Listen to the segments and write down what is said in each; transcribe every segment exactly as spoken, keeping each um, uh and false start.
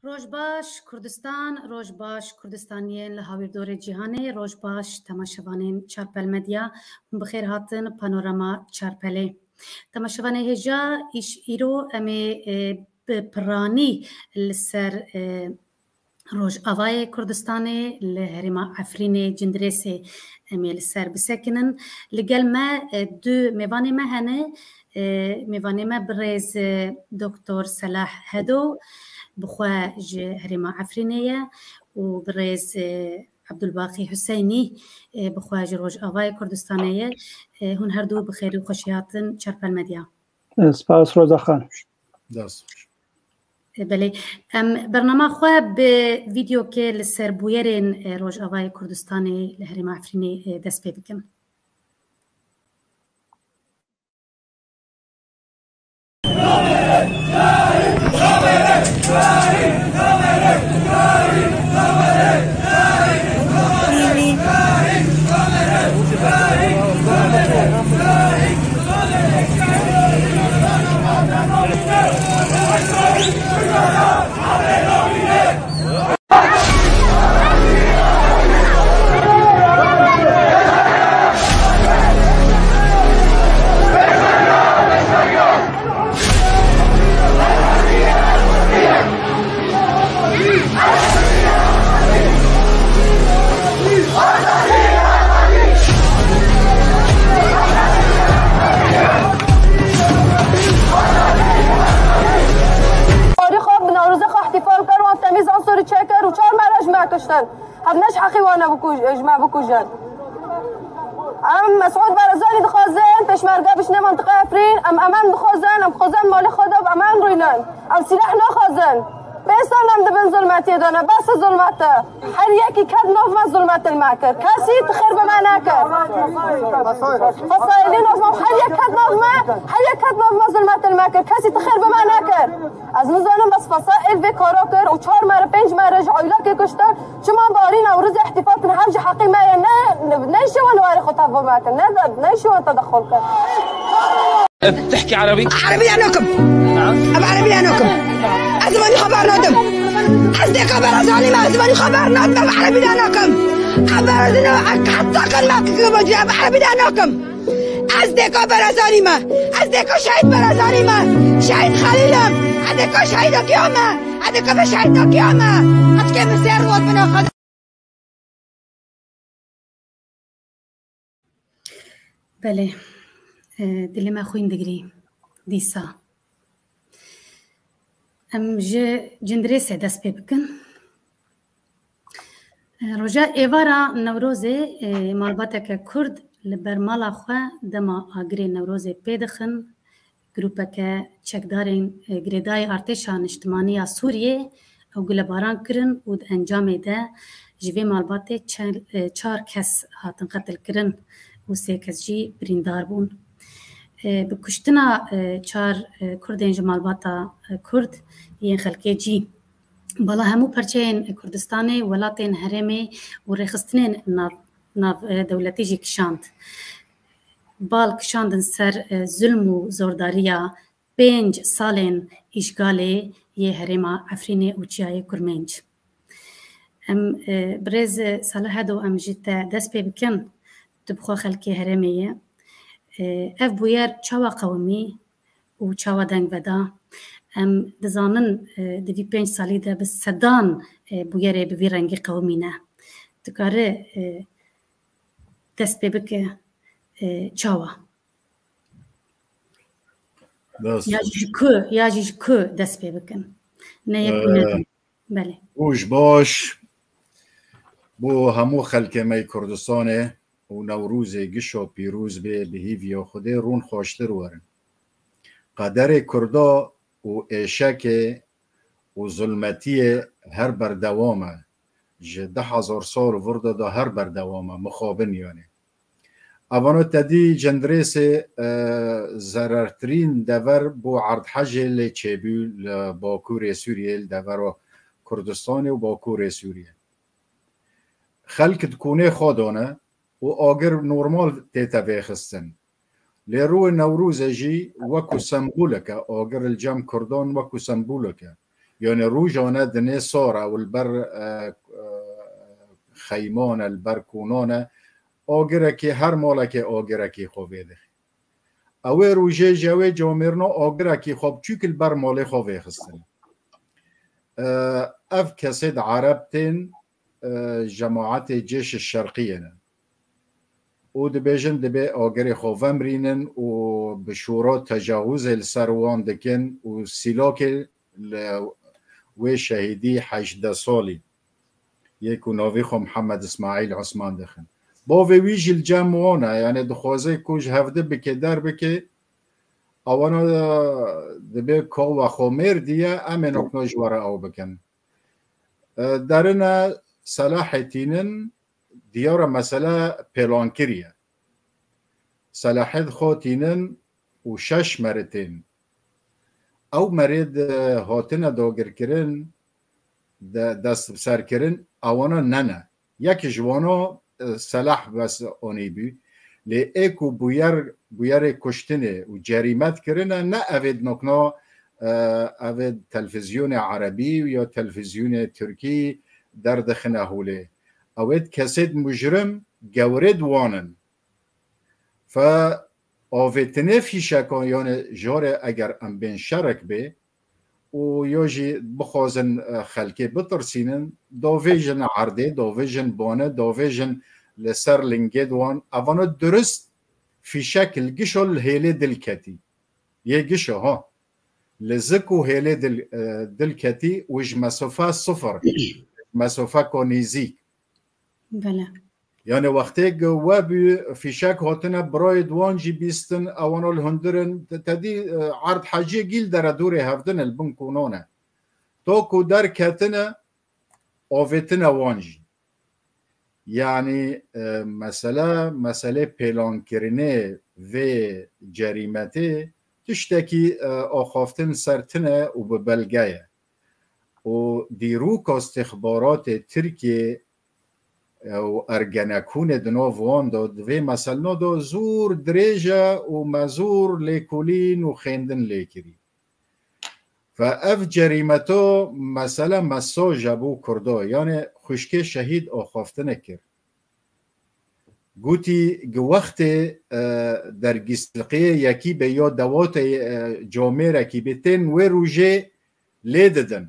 Roj baş Kurdistan, roj baş Kurdistaniyên li hawîrdorê cîhanê, roj baş temaşevanên Çarpel Medya, hûn bi xêr hatin Panorama Çarpelê. Temaşevanê hêja, îş îro em ê, e, bi piranî li ser, e, Rojavayê Kurdistanê li herêma Efrînê Cindirêsê em ê li ser bisekinin. Li gel me, e, du mêvanê me hene. E, mêvanê me birêz, e, Doktor Selah Hedo, bi xwe ji herêma Efrînê ye û birêz, e, Abdulbaqî Huseynî, e, bi xwe ji Rojavayê Kurdistanê ye. E, hûn her du bi xêr û xweşî hatin Çarpel Medya. Spas Roza Xan. Dest xweş. E, belê. Em bernama xwe bi vîdeokê li ser bûyerên, e, Rojavayê Kurdistanê li herêma Efrînê, e, dest pê bikin. Tarîxa bi Newrozê xwe îhtîfal kir, wan temî zan sorî çêkir û çar me re ji me kiştin. Hev ne ji heqî wan e bikuj-, ji me bikujin. Em Mesûd Barzanî dixwazin, pêşmerge bişne mentiqe Efrîn, em emen dixwazin, em dixwazin malê xwe de bi emen rûnin. Em sîleh naxwazin. Pênc sal em di bin zulmetiyê de ne, bes e zulmet e. Her yekî ket nav me zulmet li me kir. Kesî tu xêr bi me nekir. Fesaîlî nav me, her yek ket nav me, her yek ket nav me zulmet li me kir. Kesî tu xêr bi me nekir. Ez nizanim bes Fesaîl vê kara kir û çar me re, pênc me re ji oylakê kuştin. Çima barî Newrozê îhtîfal kin, hev ji heqî me ye, ne, ne, ne îşê wan warê xwe tevî me kin, ne, ne îşê wan tedexul kin. تحكي عربي؟ عربي أنا كم؟ نعم. أم عربي أنا كم؟ أزماني خبر نادم. أزدي خبر أزاني ما أزماني خبر نادم، أم عربي أنا كم؟ أبرزنا حتى كان ما كتبوا جاب عربي أنا كم؟ Ez dêka Barazanî me. Ez dêka şehîd Barazanî me. Şehîd Xelîl im. Ez dêka şehîda kiya me. Ez dêka be şehîda kiya me. Ez kê min sêr roj bina xwe. Belê. E, dilê me xwîn digirî dîsa. Em ji Cindirêsê dest pê bikin. Roja êvara Newrozê, e, malbateke Kurd li ber mala xwe dema agirê Newrozê pê dixin, grûpeke çekdarên, e, girêdayî Artêşa Niştimanî ya Sûriyê ew gulebaran kirin û di encamê de ji vê malbatê çel-, e, çar kes hatin qetilkirin û sê kes jî birîndar bûn. E, bi kuştina, e, çar, e, Kurdên ji malbata, e, Kurd yên xelkê cî, bala hemû perçeyên Kurdistanê, welatên herêmê û rêxistinên nav, nav, e, dewletî jî kişand. Bal kişandin ser, e, zulm û zordariya pênc salên îşgalê yê herêma Efrînê û Çiyayê Kurmênc. Em, e, birêz Salih Hedo, em ji te dest pê bikin. Tu bi xwe xelkê herêmê ye. E, ev bûyer çawa qewimî û çawa deng veda? Em dizanin, e, di vî pênc salî de bi sedan, e, bûyerê bi vî rengî qewimîne. dikare e, dest pê bike e, çawa? Dest Ya jî ji ku, ya jî ji ku dest pê bikin? Ne yek û ne du. Belê. Roj baş bo hemû xelkê me yê Kurdistanê û Newrozê gişo pîroz bê, bi hîviya Xwedê rûn xweştir werin. Qederê Kurda û êşekê û zulmetiyê her berdewam e. Ji du hezar sal vir de da her berdewam e, mixabin yanî. Evana tedî Cendirêsê e, zerertirîn dever bo erdhejê lê çêbû li Bakurê Sûriyê, li devera Kurdistanê û Bakurê Sûriyê. Xelk di konê xwe de ne û agir normal tête vêxistin. Lê rûyê Newrozê jî wekû sembolek e, agir li cem Kurdan wekû sembolek e. Yanî rojane dinê sar e û li ber e, e, xeyman e, li ber konan e, agirekê, her malekê agirekê xwe vêdixê. Ewê rojê jî ewê camêrna agirekê xwe biçûk li ber malê xwe vêxistin. E, ev kesê di Ereb tên e, cemaetê Cêşê Şerqiyê ne. Û dibêjin dibê agirê xwe vemirînin û bi şûro tecawizê li ser wan dikin û sîlokê li wê şehîdî hejdeh salî yê ku navê xwe Mihemed Îsmaîl Osman dixin. Bavê wî jî li cem wan e, yanî dixwaze ku ji hevdi bike, derbike, ewana dibê ka we xwe mêr diye, em ê nokno ji we re ew bikin. E, derine Selahê tînin, diyar e mesele pêlankirî ye. Selahê di xwe tînin û şeş merê tên. Ew merê di hatine dagirkirin, de, dest bi ser kirin, ewana nene. Yek ji wana e, Selah bes onî bû. Lê ê ku bûyer, bûyerê kuştinê û cerîmet kirine, ne evê di nokna e, evê televîzyonê erebî û ya televîzyonê tirkî derdixine holê. Ew ê kesêd mujrim gewrê di wan in. Fe avêtinê fîşekan, yanî jare eger em bên şerek bê û ya jî bixwazin e, xelkê bitirsînin, davêjin erdê, davêjin bane, davêjin li ser lingê di wan. Evana durist fîşek li gişo li hêlê dil ketî. Yê gişo ha. Li zik û hêlê dil, e, dil ketî û ji mesofe sifir, mesofeko nêzîk. Bele. Yanî wextê ku we bû fîşek hatine birayê di wan jî bîstin, ewana li hundir in, te-, tedî e, erd heciyê gîl dere dûrê hevdin li bin konan e. To ku derketine, avêtine wan jî. Yanî e, mesele, meselê pêlankirinê vê cerîmetê tiştekî e, axaftin ser tine û bi belge ye. Û dîroka îstixbaratê Tirkiyê û ergenekûnê di nav wan de, di vê meselna de zor dirêj e û me zor lêkolîn û xêndin lê kirî. Fe ev cerîmeto mesele mesaj e bo Kurdo, yanê xwişkê şehîd axaftinek kir. Gotî, gi wextê e, dergîstilqiyê yekî be ya dewatê e, camêrekî be tên wê rojê lê didin.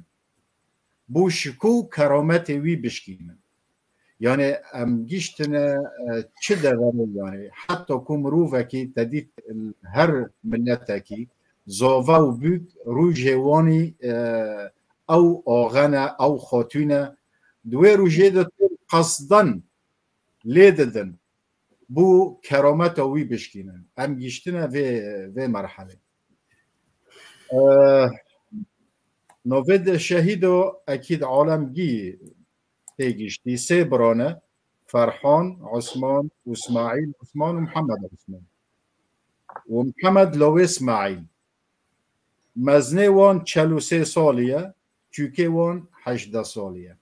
Bo şiko û kerametê wî bişkînin. Yanê em giştine e, çi deverê yanê. Heta ku mirovekî te dît her miletekî zava û bûk rojê wanî e, ew axene, ew xatûne. Di wê rojê de tên qesden lê didin. Bo kerameta wî bişkînin. Em giştine vê, vê merhelê. E, navê de şehîdo Ekîd Alemgî tê giştî. Sê birane, Ferhan, Osman, Îsmaîl Osman û Mihemed Osman. Û Mihemed Lawê Îsmaîl. Mezinê wan çel û sê salî ye, çûkê wan hejdeh salî ye.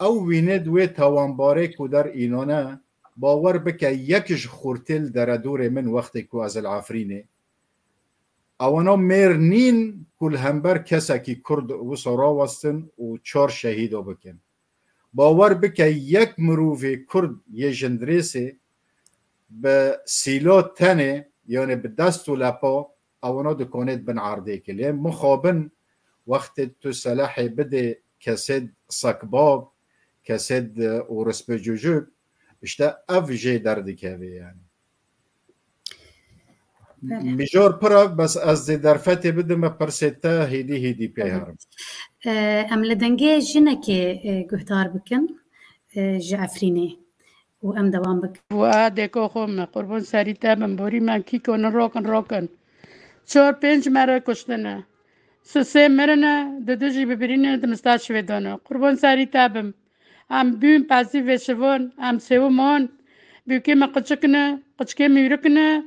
Ew wîne di wê tawanbarê ku der înane, bawer bike yek ji xurtê li deredorê min wextê ku ez li Efrînê. Ewana mêr nîn ku li hember kesekî Kurd wisa rawestin û çar şehîdo bikin. Bawer bike yek mirovê Kurd yê Jindirêsê bi sîlo tenê, yanê bi dest û lepa, ewana dikonê di bin erdê ke. Lê mixabin wextê tu selehê bidê kesê sekbab, kesêd û rispê cûcûk, işte ev jê derdikeve yani. Belê. Mijor pir e, bes ez dê derfetê bidim, me pirsê te hêdî hêdî pê herim. E, em li dengê jinekê, e, guhdar bikin, e, ji Efrînê û em dewam bikin. Wa deko xwe me, qurban serî te bim, borî me kî konin rokin rokin. Çar pênc me re kuştine. Sisê mirine, di du jî bibirîne, di mistaşfê dane. Qurban serî te bim. Em bûn pezî vêşivan, em sêwimon, bûkê me qiçik ne, qiçikê me wîrik ne,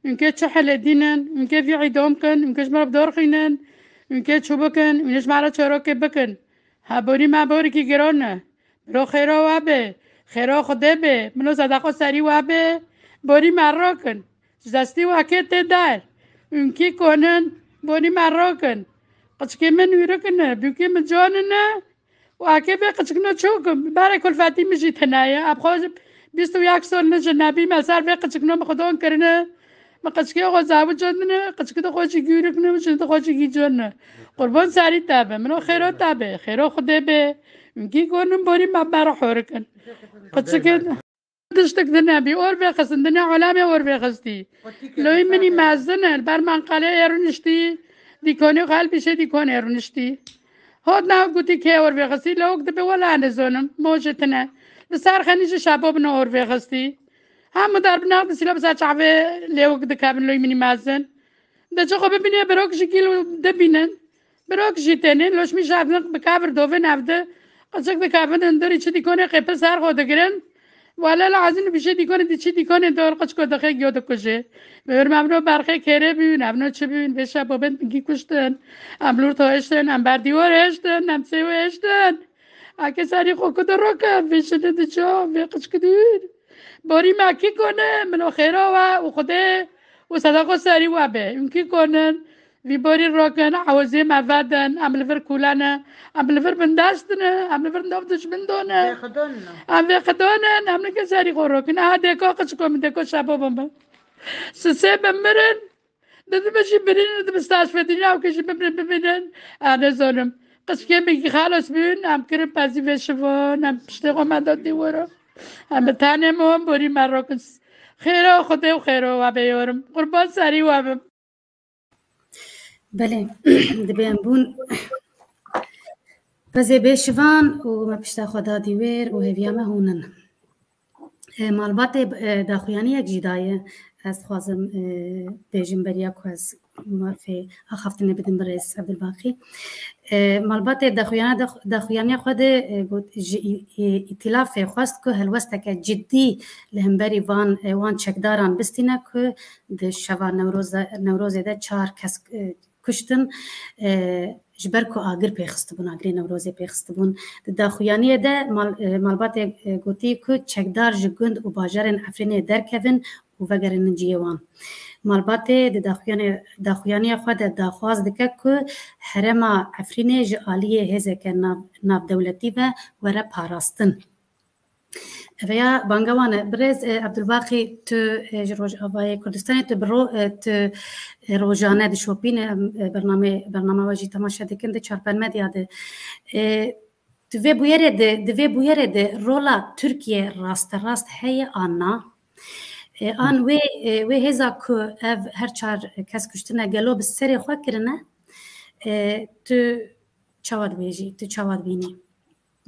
ûnkê çi helê dînin, ûnkê vî îdam kin, ûnkê ji me re bi dor xînin, ûnkê çû bikin, ûnê ji me re çorokê bikin. Ha borî me borekî giran e. Biro xêra we be, xêra Xwedê be, milo sedeqo serî we be, borî me rokin. Ji destî we kê tê der. Ûnkî konin, borî me rokin. Qiçikê min wîrik ne, bûkê min can ne, Wake vê qiçikno çûk, berê kulfetî min jî tune ye. Em xwe bîst û yek sal ne jinebî me ser vê qiçikno min xwe don kirine. Min qiçikê xwe zawi candine, qiçikê xwe jî gûrikne, jin xwe jî gî candine. Qurban serî te be, min o xêro te be, xêro Xwedê be. Gî gonin borî me ber horikin. Qiçikê Tiştek din nebî, or vêxistin, din elamê or vêxistî. Loyî minî mezin in, ber manqalê ê rûniştî, dîkonê xwe helbîşê dîkonê rûniştî. Hot nav gotî kê or vêxistî, lewik dibe wela nizonim, mojê tine. Li ser xenî ji şebo bine or vêxistî. Hemû derbinax disîle bi ser çavê lewik dikevin loyî minî mezin. De çi xwe bibîne, birok jî gîl dibînin. Birok jî tênin, loşmî şevnik bi kevir dovin evdi. Qiçik dikevin hundirî çi dîkonê qêpil ser xwe digirin. Wele li ezîn bîşê dîkonê di çi dîkonê dor qiçko dixê giyo dikujê. Bi hurmevno berxê kêrê bûn, evno çi bûn, vê şebo bin gî kuştin. Em lûr to hêştin, em berdîwar hêştin, em sêwê hêştin. Eke serî xwe ku diroke, vê şini dica, vê qiçki dûr. Borî me kî kone, min o xêra we û Xwedê û sedeqo serî we be. Hûn kî konin, vî borî rokin, ewzê me vedin, em li vir kûlene, em li vir bindestine, em li vir nav dijmin done. Vêxidon ne. Em vêxidonin, em nike serî xwe rokin. Aha dêko qiçiko min, dêko şebo bin bin. Sisê bin mirin, Didime jî birînin, di mistaşfê dinya û jî bibrin bibînin. Em nizanim. Qiçkê min kî xelas bûn, em kirin pezî vê şivan, em piştê xwe me da dîwara. Em bi tenê min borî me rokin. Xêra Xwedê û xêra we bê yorim. Qurban serî we bim. Belê, dibê em bûn. Pezê bê şivan û me pişta xwe da dîwêr û hêviya me hûn in. E, malbatê, e, daxuyaniyek jî daye. Ez dixwazim, e, bêjim beriya ku ez mafê axaftinê bidim birêz Ebdulbaqî. E, malbatê daxuyana-, dax-, daxuyaniya xwe de, e, got, ji î-, î-, îtîlafê xwest ku helwesteke cidî li hemberî van, e, wan çekdaran bistîne ku di şeva Newroza-, Newrozê de çar kes, e, kuştin, e, ji ber ku agir pêxistibûn, agirê Newrozê pêxistibûn. Di daxuyaniyê de mal-, e, malbatê, e, gotî ku çekdar ji gund û bajarên Efrînê derkevin û vegerînin cihê wan. Malbatê di daxuyanê-, daxuyaniya xwe de daxwaz dike ku herêma Efrînê ji aliyê hêzeke nav-, navdewletî ve were parastin. Eveya banga wan e. Birêz, e, Ebdulbaqî, tu, e, ji Rojavayê Kurdistanê, tu bi ro-, e, tu, e, rojane dişopîne, em, e, bername-, bernama we jî temaşe dikin di Çarpel Medya de. E, tu vê bûyerê de, di vê bûyerê de rola Tirkiye rasterast heye an na? E, an wê, e, wê hêza ku ev her çar kes kuştine gelo bi serê xwe kirine? E, tu çawa dibêjî, tu çawa dibînî?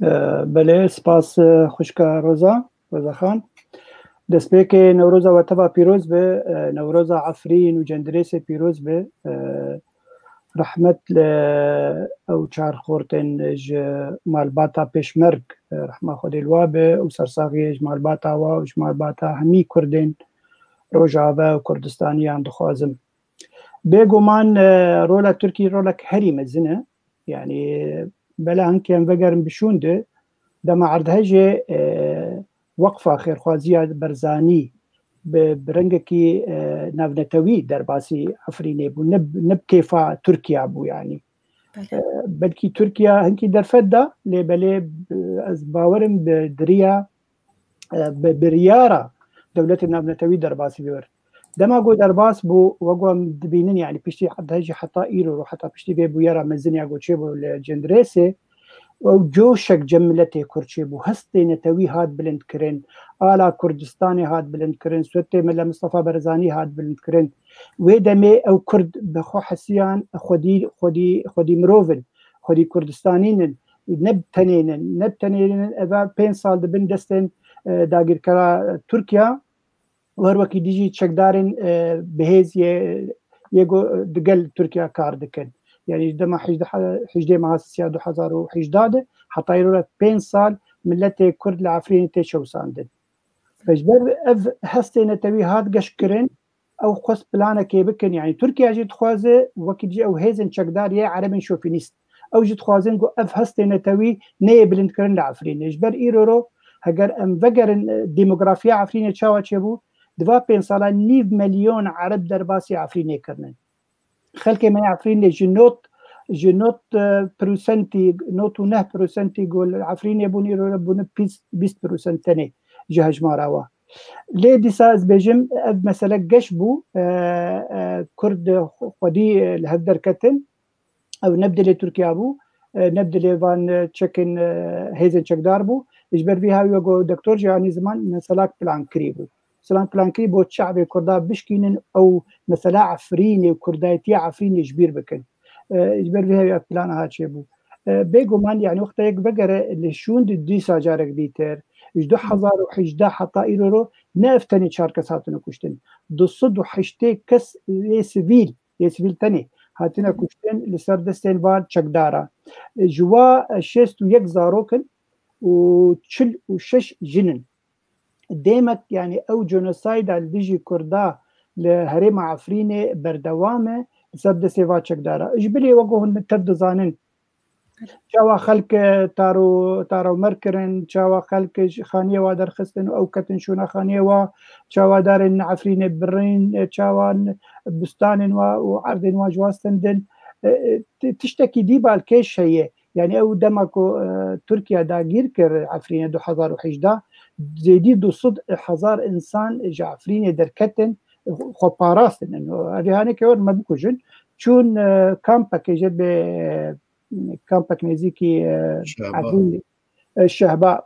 E, belê, spas, e, xwişka Roza, Roza Xan. Destpêkê Newroza we teva pîroz be, e, Newroza Efrîn û Cendirêsê pîroz be. E, rehmet li ew çar xortên ji malbata Pêşmerg, e, rehma Xwedê li wa be û sersaxiyê ji malbata wa û ji malbata hemî Kurdên Rojava û Kurdistaniyan dixwazim. Bêguman, e, rola Tirkî rolek herî mezin e. Yani, bela hinkê em vegerin bi şûn de, dema erdhejê, e, Weqfa Xêrxwaziya Berzanî bi, bi rengekî, e, navnetewî derbasî Efrînê bû. Ne, ne bi kêfa Tirkiya bû yani. Belê. E, belkî Tirkiya hinkî derfet da, lê belê, e, ez bawerim bi diriya e, bi biryara dewletên navnetewî derbasî bibin. Dema ku derbas bû, wek ku em dibînin, yani piştî de jî heta îro, heta piştî vê bûyera mezin ya ku çêbû li Cendirêsê, Ew coşek cem miletê Kurd çêbû. Hestê netewî hat bilindkirin. Ala Kurdistanê hat bilindkirin. Swetê Mele Mistefa Barzanî hat bilindkirin. Wê demê ew Kurd bi xwe hesiyan xwedî, xwedî, xwedî mirov in. Xwedî Kurdistanî nin. Ne bi tenê nin. Ne bi tenê nin. Eva pênc sal dibin destên, e, dagirkera Tirkiya. Û her wekî dî jî çekdarên, e, bihêz yê, yê go, e, digel Tirkiya kar dikin. Yanî ji dema hejdeh, hejdeh meha sisiya du hezar û hejdeh de heta îro re pênc sal miletê Kurd li Efrînê tê çewsandin. Ji ber ev hestê netewî hat geş kirin, ew xwest planekê bikin. Yanî Tirkiye jî dixwaze, wekî dî ew hêzên çekdar yê erebên şofînîst. Ew jî dixwazin ku ev hestê netewî neyê bilindkirin li Efrînê. Ji ber îro ro, heger em vegerin, e, demografiya Efrînê çawa çêbû, di va pênc sala nîv milyon ereb derbasî Efrînê kirinin. Xelkê me yê Efrînê ji not, ji not, e, prosentî, not û neh prosentî ku li Efrînê bûn, îro re bûne bîst, bîst prosent tenê ji hejmara wa. Lê dîsa ez bêjim, ev mesele geş bû, e, e, Kurd xwedî, e, li hev derketin. Ew ne bi dilê Tirkiya bû, e, ne bi dilê van, e, çekin, e, hêzên çekdar bû. Ji ber vî hawî wek doktor jî anî ziman, meselak plankirî bû. Meselan plankirî bo çavê Kurda bişkînin, ew mesela Efrînê û Kurdayetiya Efrînê ji bîr bikin. E, ji ber vî hawî ev plan aha çêbû. E, bêguman, yanî wexta yek vegere li şûnd dîsa carek dîtir, ji du hezar û hejdeh heta îro ro ne ev tenê çar kes hatine kuştin. Du sed û heştê kes yê sivîl, yê sivîl tenê hatine kuştin li ser destên van çekdara. Ji wa şêst û yek zarok in û çil û şeş jin in. Demek, yanî ew jenosayda li dijî Kurda li herêma Efrînê berdewam e, li ser destê va çekdara. Ji bilê wek hûn min tev dizanin, çawa xelk, e, taro, taromer kirin, çawa xelk ji xaniyê wa derxistin û ew ketin şûna xaniyê wa, çawa darên Efrînê birîn, e, çawa bistanên wa û erdên wa ji wa stendin. E, e, ti-, tiştekî dî balkêş heye. Yanî ew dema ku, e, Tirkiye dagîr kir Efrînê du hezar û hejdeh, zêdî du sed hezar însan ji Efrînê derketin, xwe parastin. Ev hanekê wer me bikujin. Çûn, e, kampekê jê bê, e, kampek nêzîkî, e, Şehba. Ebûlê, e, Şehba,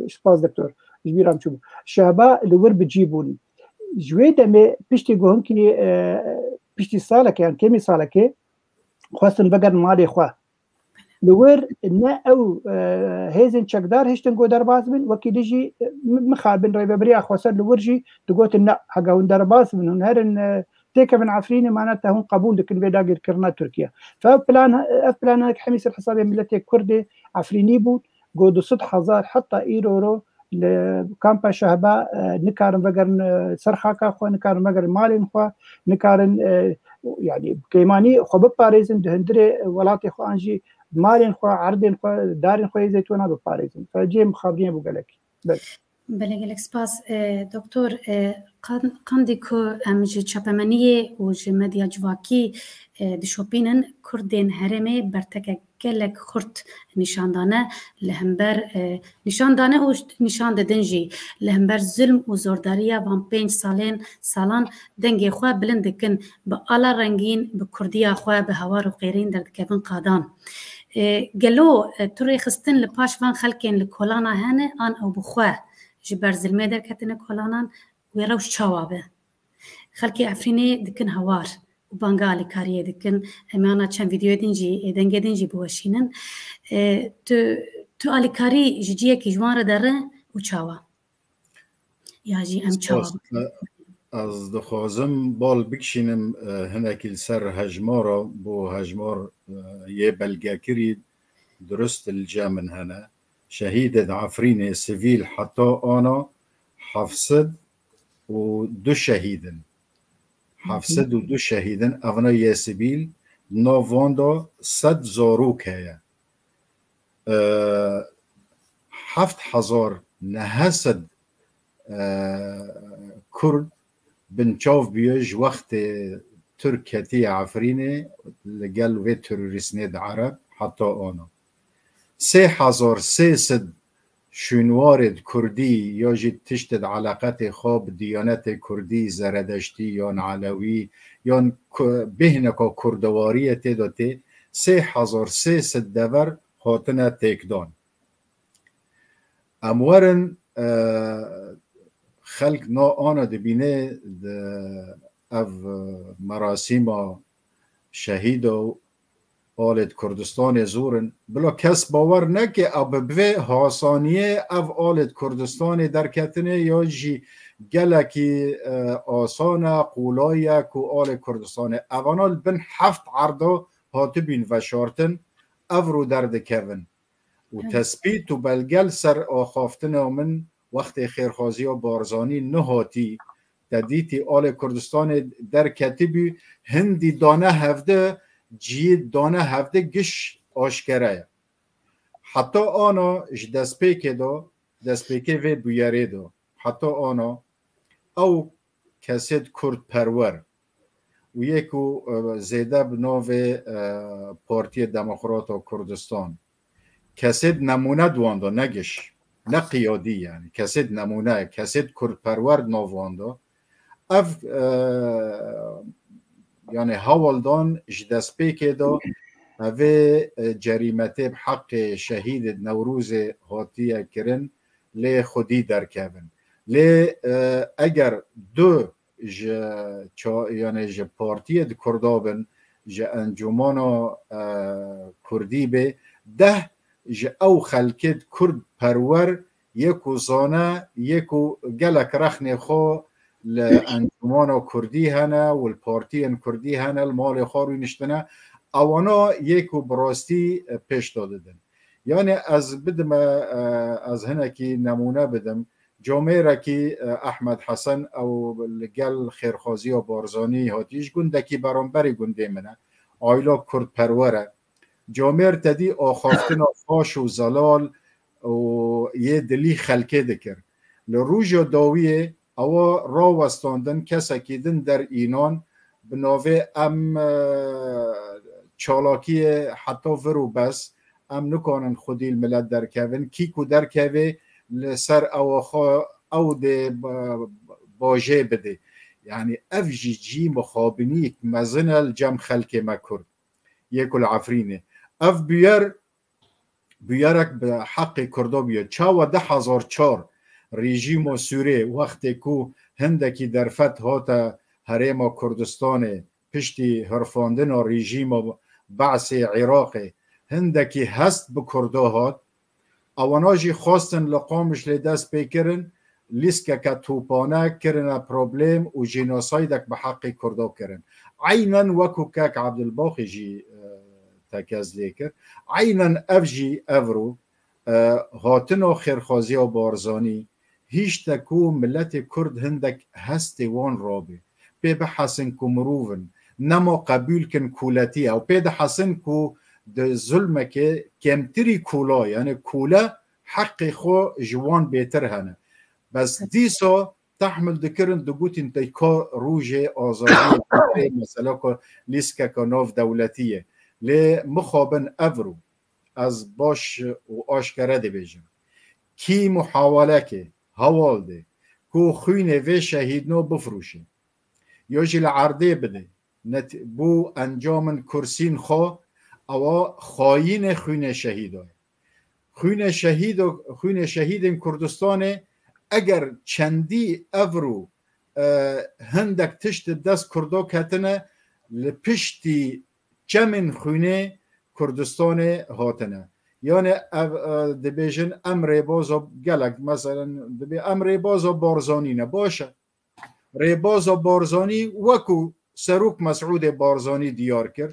e, spas doktor, ji bîra min çûbû. Şehba li wir bi cî bûn. Ji wê demê piştî ku hinkî, e, piştî salekê yan kêmî salekê xwestin vegerin malê xwe. Li wir ne ew, e, hêzên çekdar hiştin ku derbas bin, wekî dijî, e, mi-, mixabin rêveberiya xweser li wir jî digotin, ne, hega hûn derbas bin, hûn herin, e, têkevin Efrînê, mana te hûn qebûl dikin vê dagirkirina Tirkiye. Fe ev plan, ev planek hemî ser hesabê miletê Kurdê Efrînî bûn, ku du sed hezar heta îro ro li kampa Şehba, e, nikarin vegerin, e, ser xaka xwe, nikarin vegerin malên xwe, nikarin, e, yanî kêmanî xwe biparêzin, di hundirê welatê xwe an jî malên xwe, erdên xwe, darên xwe yê zeytûna biparêzin. Fe cihê mixabinê bû gelekî. Belê. Belê, gelek spas, e, doktor. E, qan-, qandî ku em ji çapemeniyê û ji medya civakî, e, dişopînin, Kurdên herêmê bertekek gelek xurt nîşan dane li hember, e, nîşan dane û nîşan didin jî li hember zulm û zordariya van pênc salên, salan dengê xwe bilind dikin, bi ala rengîn, bi kurdiya xwe, bi hawar û qêrîn derdikevin qadan. E, gelo, e, tu rêxistin li paş van xelkên li kolana hene an ew bi xwe ji ber zilmê derketine kolanan, wê rewş çawa be? Xelkê Efrînê dikin hawar û banga alîkariyê dikin. Em ana çend vîdeoyê din jî, ê dengê din jî biweşînin. E, tu, tu alîkarî ji ciyekî ji wan re dere û çawa? Ya jî em çawa Spas. bikin? Ez dixwazim bal bikişînim, e, hinekî li ser hejmara, bo hejmar, e, yê belgekirî durust li cem min hene. Şehîdên Efrînê sivîl heta ana heft sed û du şehîd in. Heft sed û du şehîd in, evna yê sivîl, di nav wan de sed zarok heye. E, heft hezar neh sed, e, Kurd binçav bûye ji wextê Tirk ketiye Efrînê li gel vê terorîstê di Ereb heta ana. Sê hezar sê sed şûnwarê di Kurdî ya jî tiştê di eleqetê xwe bi diyanetê Kurdî, Zeredeştî yan Elewî yan ku-, bêhneka Kurdewariyê tê de tê, sê hezar sê sed dever hatine têkdan. Em werin, e, xelk na ana dibîne di ev, e, merasîma şehîdo alêd Kurdistanê zor in. Bila kes bawer neke, a bi vê hasaniyê ev alêd Kurdistanê derketine ya jî gelekî, e, asan e, qolay e ku alê Kurdistanê. Evana li bin heft erdo hatibîn veşartin, ev rû derdikevin. Û tespît û belge li ser axaftina min wextê xêrxwaziya Barzanî nihatî, te dîtî alê Kurdistanê derketibû, hindî dane hevde, ciyê dane hevde giş aşkere ye. Heta ana ji destpêkê de, destpêkê vê bûyerê de, heta ana ew kesêd kurdperwer û yê ku, e, zêde bi navê, e, Partiya Demokrata Kurdistan, kesêd nemûne di wan de, ne giş, ne qiyadî, yani kesêd nemûne, kesêd kurdperwer di nav wan de. Ev, e, yani hewldan ji destpêkê de evê, e, cerîmetê bi heqê şehîdê Newrozê hatiye kirin, lê xwedî derkevin. Lê, e, eger du ji ça-, yani ji partiyê di Kurda bin, ji encûmana, e, Kurdî bê, deh ji ew xelkê Kurd perwer yê ku zane, yê ku gelek rexnê xwe li encûmana Kurdî hene û li partiyên Kurdî hene, li malê xwe rûniştine, ewana yê ku bi rastî, e, pêş de didin. Yani ez bidime, e, ez hinekî nemûne bidim. Camêrekî, e, Ehmed Hesen ew li gel xêrxwaziya Barzanî hatî ji gundekî beramberî gundê min e. Aîla kurdperwer e. Camêr te dî axaftina faş û zelal û yê dilî xelkê dikir. Li rûja dawiyê ewa rawestandin kesekî din der înan bi navê em, e, çalakiyê heta vir û bes, em nikanin xwedî li milet derkevin, kî ku derkevê li ser ewa xwe ew dê ba-, bajê bidê. Yani ev jî cî mixabiniyek mezin e li cem xelkê me Kurd yê ku li Efrînê. Ev bûyer, bûyerek bi heqê Kurda bûye. Çawa du hezar çar rejîma Sûrê wextê ku hindekî derfet hate herêma Kurdistanê, piştî hirfandina rejîma Be'sê Iraqê hindekî hest bi Kurda hat, ewana jî xwestin li Qamişlê dest pê kirin, lîskeke topane kirine problem û jênosaydek bi heqê Kurda kirin. Eynen wekû kek Abdulbaxî jî, e, tekez lê kir. Eynen ev jî evro, e, hatina xêrxwaziya Barzanî, hîşte ku miletê Kurd hindek hestê wan rabe, pê bihesin ku mirov in, nema qebûl kin koletî, ew pê dihesin ku di zulmekê kêmtirî kola, yani kole heqê xwe ji wan bêtir hene. Bes dîsa tehmil dikirin, digotin te ka rojê azadiyê, mesele ku lîskeke nav dewletî ye. Lê mixabin evro ez baş û aşkere dibêjim. Kî muhawelekê, hewal dê ku xwînê vê şehîdno bifroşe, yo jî li erdê bide, net-, bo encamin kursîn xwe, ewa xayînê xwînê şehîdo ye. Xwînê şehîdo, xwînê şehîdên Kurdistanê eger çendî evro, e, hindek tişt di dest Kurdo ketine, li piştî çemên xwînê Kurdistanê hatine. Yani ev, e, dibêjin em rêbaza gelek, meselen dibê em rêbaza Barzanî ne. Baş e. Rêbaza Barzanî wekû Serok Mesûdê Barzanî diyar kir,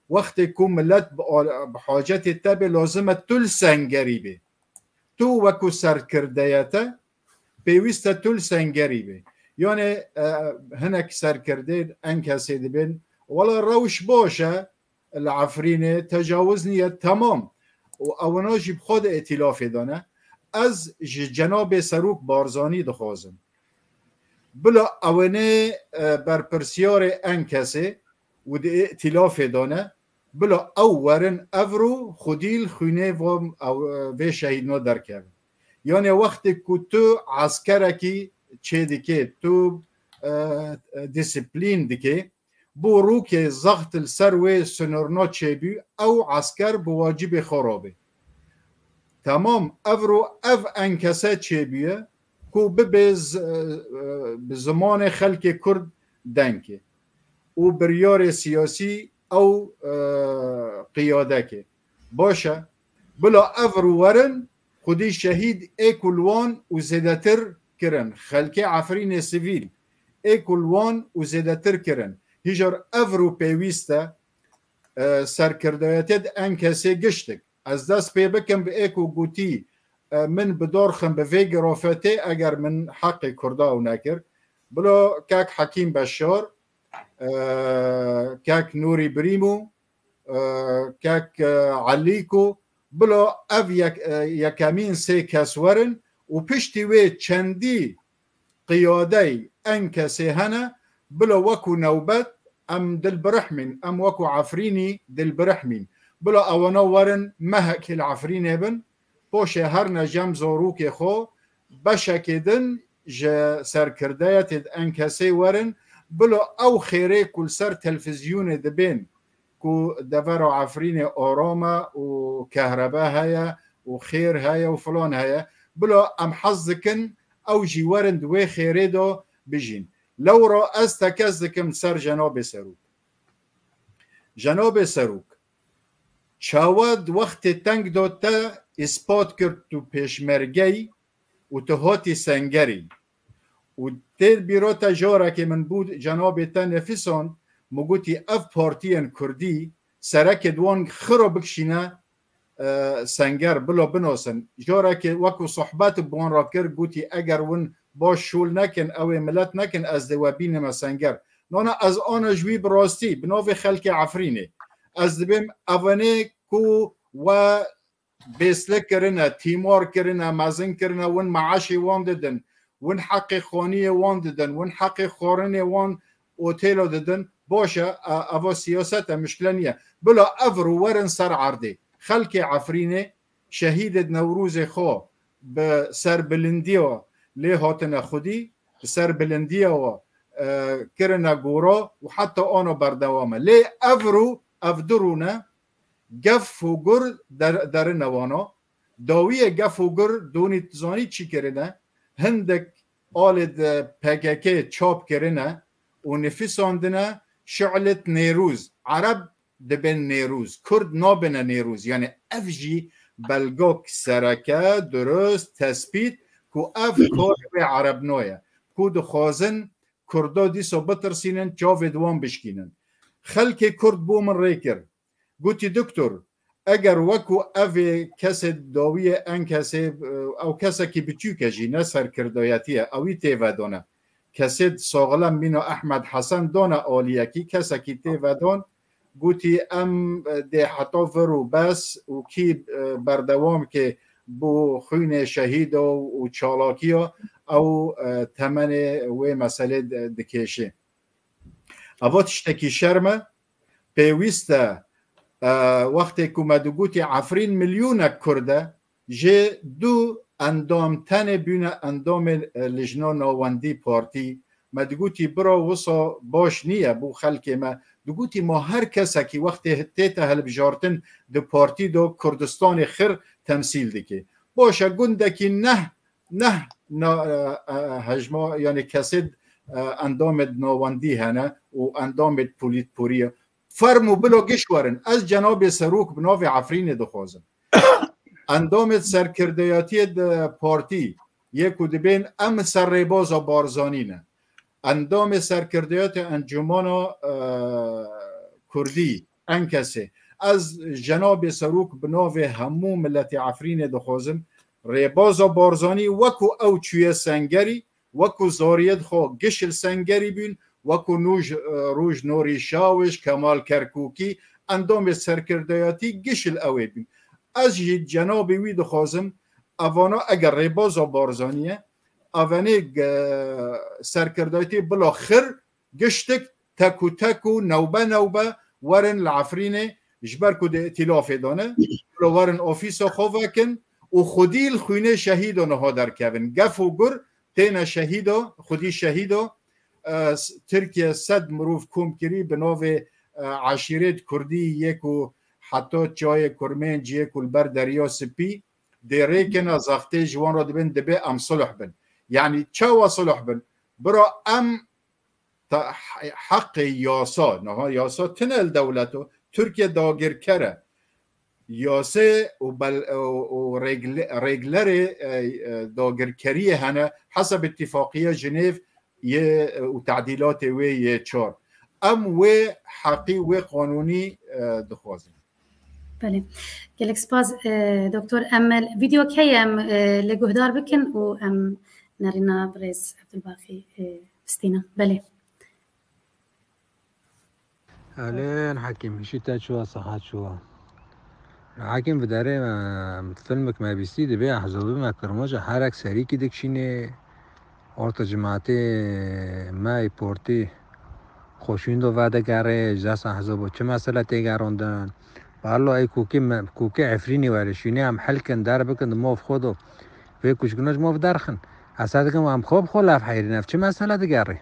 wextê ku milet bi al-, bi hacetê te bê, lazim e tu li sengerî bê. Tu wekû serkirdeyê te pêwîst e tu li sengerî bê. Yani, e, hinek serkirdeyên kesê dibên, wela rewş baş e, li Efrînê tecawiz niye, temam. Û ewina jî bi xwe de îtîlafê dane. Ez ji cenabê Serok Barzanî dixwazim, bila ewenê, e, berpirsiyarê enkesê û di îtîlafê dane, bila ew werin evro xwedî li xwînê van, ew, e, vê şehîdno derkevin. Yani wextê ku tu eskerekî çêdikê, tu, e, e, disiplîn dikê, bo rokê zext li ser wê sinirna çêbû, ew esker bi wacibê xwe rabê. Temam, evro ev enkese çêbûye ku bibe z-, e, e, bi zimanê xelkê Kurd dengê û biryarê siyasî ew, e, qiyadekê. Baş e, bila evro werin, xwedî şehîd ê ku li wan û zêdetir kirin, xelkê Efrînê sivîl ê ku li wan û zêdetir kirin. Hîjar evro pêwîst e, e, serkirdayetê di enkesê giştik. Ez dest pê bikim bi ê ku gotî, e, min bidarxim bi vê girafetê eger min heqê Kurda ew nekir. Bila kek Hekîm Beşar, e, kek Nûrî Birîmo, e, kek, e, Elîko, bila ev yek, e, yekemîn sê kes werin û piştî wê çendî qiyadey enkesê hene, bila wekû newbet em dilbirihmîn, em wekû Efrînî dilbirihmîn. Bila ewana werin mehekê li Efrînê bin, poşê herne cem zarokê xwe, beşekê din ji serkirdeyetê di enkesê werin, bila ew xêrê ku li ser telfizyonê dibên, ku devera Efrînê aram e û kehrebe heye û xêr heye û filan heye, bila em hez dikin ew jî werin di wê xêrê de bijîn. Lewra ez tekez dikim ser Cenabê Serok. Cenabê Serok, çawa di wextê teng de te îspat kir tu pêşmergeyî û tu hatî Sengerî. Û tê bîra te carekê min bû cenabê te nefisand, min gotî ev partiyên Kurdî serekê di wan xira bikişîne, e, Senger, bila binosin. Carekê wekû sohbet bi wan re kir, gotî eger win baş şûl nekin, ew ê milet nekin, ez dê we bînime Senger. Nana ez ana ji wî bi rastî, bi navê xelkê Efrînê. Ez dibêm evanê ku we bêsle kirine, tîmar kirine, mezin kirine, win meaşê wan didin, win heqê xaniyê wan didin, win heqê xwarinê wan otêla didin. Baş e, e, eva siyaset e, mişkile niye. Bila evro werin ser erdê. Xelkê Efrînê şehîdê Newrozê xwe bi serbilindiya lê hatine xwedî, bi serbilindiya we, e, kirine gora û heta ana berdewam e. Lê evro ev du rûne, gef û gur der-, derine wana. Dawiyê gef û gur donî zanî çi kirine? Hindek alê di P K K çap kirine û nifisandine şu'let Nêrûz. Ereb dibin Nêrûz. Kurd nabine Nêrûz. Yani ev jî belgok sereke, durust, tespît ku ev kar wê Ereb noye. Ku dixwazin Kurda dîsa bitirsînin, çavê di wan bişkînin. Xelkê Kurd bo min rê kir. Gotî, Doktor, eger wekû evê kesê dawiyê enkesê, ew kesekî biçûk e jî, ne serkirdayetî ye, ewî têvedane. Kesê saxlem mîna Ehmed Hesen dane aliyekî, kesekî têvedan, gotî, em, e, dê heta vir û bes û kî, e, berdewam ke bo xwînê şehîda û çalakiya ew, e, temenê wê meselê di-, dikêşê. Eva tiştekî şerm e, pêwîst e, e, wextê ku me digotî Efrîn milyonek Kurd e, jê du endam tenê bûne endamên, e, Lijna Navendî Partî. Me digotî bira wisa baş niye bo xelkê me. Digotî ma her kesekî wextê tête hilbijartin di partî de Kurdistanê xir temsîl dike. Baş e, gundekî neh, neh na, e, e, hejma, yani kesê, e, endamê navendî hene û endamê polîtpûrî ye. Fermo bila giş werin. Ez cenabê serok bi navê Efrînê dixwazim. Endamê serkirdeyatiyê di partî yê ku dibên em ser rêbaza Barzanî ne. Endamê serkirdeyatê Encûmana, e, Kurdî, enkesê. Ez cenabê serok bi navê hemû miletê Efrînê dixwazim. Rêbaza Barzanî wekû ew çûye Sengerî, wekû zariyê xwe giş li Sengerî bûn, wekû Nûj, e, Roj Norî Şawij, Kemal Kerkûkî, endamê serkirdeyatî giş li ew ê bûn. Ez jî cenabê wî dixwazim, evana eger rêbaza Barzanî ye, evenê, e, serkirdayetî bila xir giştik tek û tek û newbe newbe werin li Efrînê, ji ber ku di îtîlafê de ne, bila werin ofîsa xwe vekin û xwedî li xwînê şehîda niha derkevin. Gef û gur têne şehîda, xwedî şehîda. E, s-, Tirkiye sed mirov kom kirî bi navê, e, eşîret Kurdî yê ku heta çiyayê Kurmênc yê ku li ber Derya Spî, dê rêkena zextê ji wan re dibin, dibê em sulh bin. Yanî çawa sulh bin? Bira em heqê yasa, niha yasa tine li dewleto, Tirkiye dagirker e. Yasê û û rêglerê dagirkeriyê hene, hesab îtîfaqiya Jinêv yê û tedîlatê wê yê çar. Em wê heqî, wê qanûnî dixwazin. Belê. Gelek spas, Doktor. Em vîdeo key em li guhdar bikin û em nerîna birêz Ebdulbaqî bistînin. Belê. Elên Hekîm, hişî te çûwa, sihet çûwa. Hekîm, bi derê me filmek me bîstî, dibê ehzabê me Kirmaca herek serîkî dikişînê, orta cimatê me ê portî xweşîndo vedigerê, ji dest ehzabo çi mesele têgerandin. Ballo ey kokê me, kokê Efrînî were, şûnê em hel kin, der bikin, di mov xwe do. Vê kuşkino ji mov derxin. Ez dikim em xwe bi xwe laf heyrîn, ev çi mesele digerê?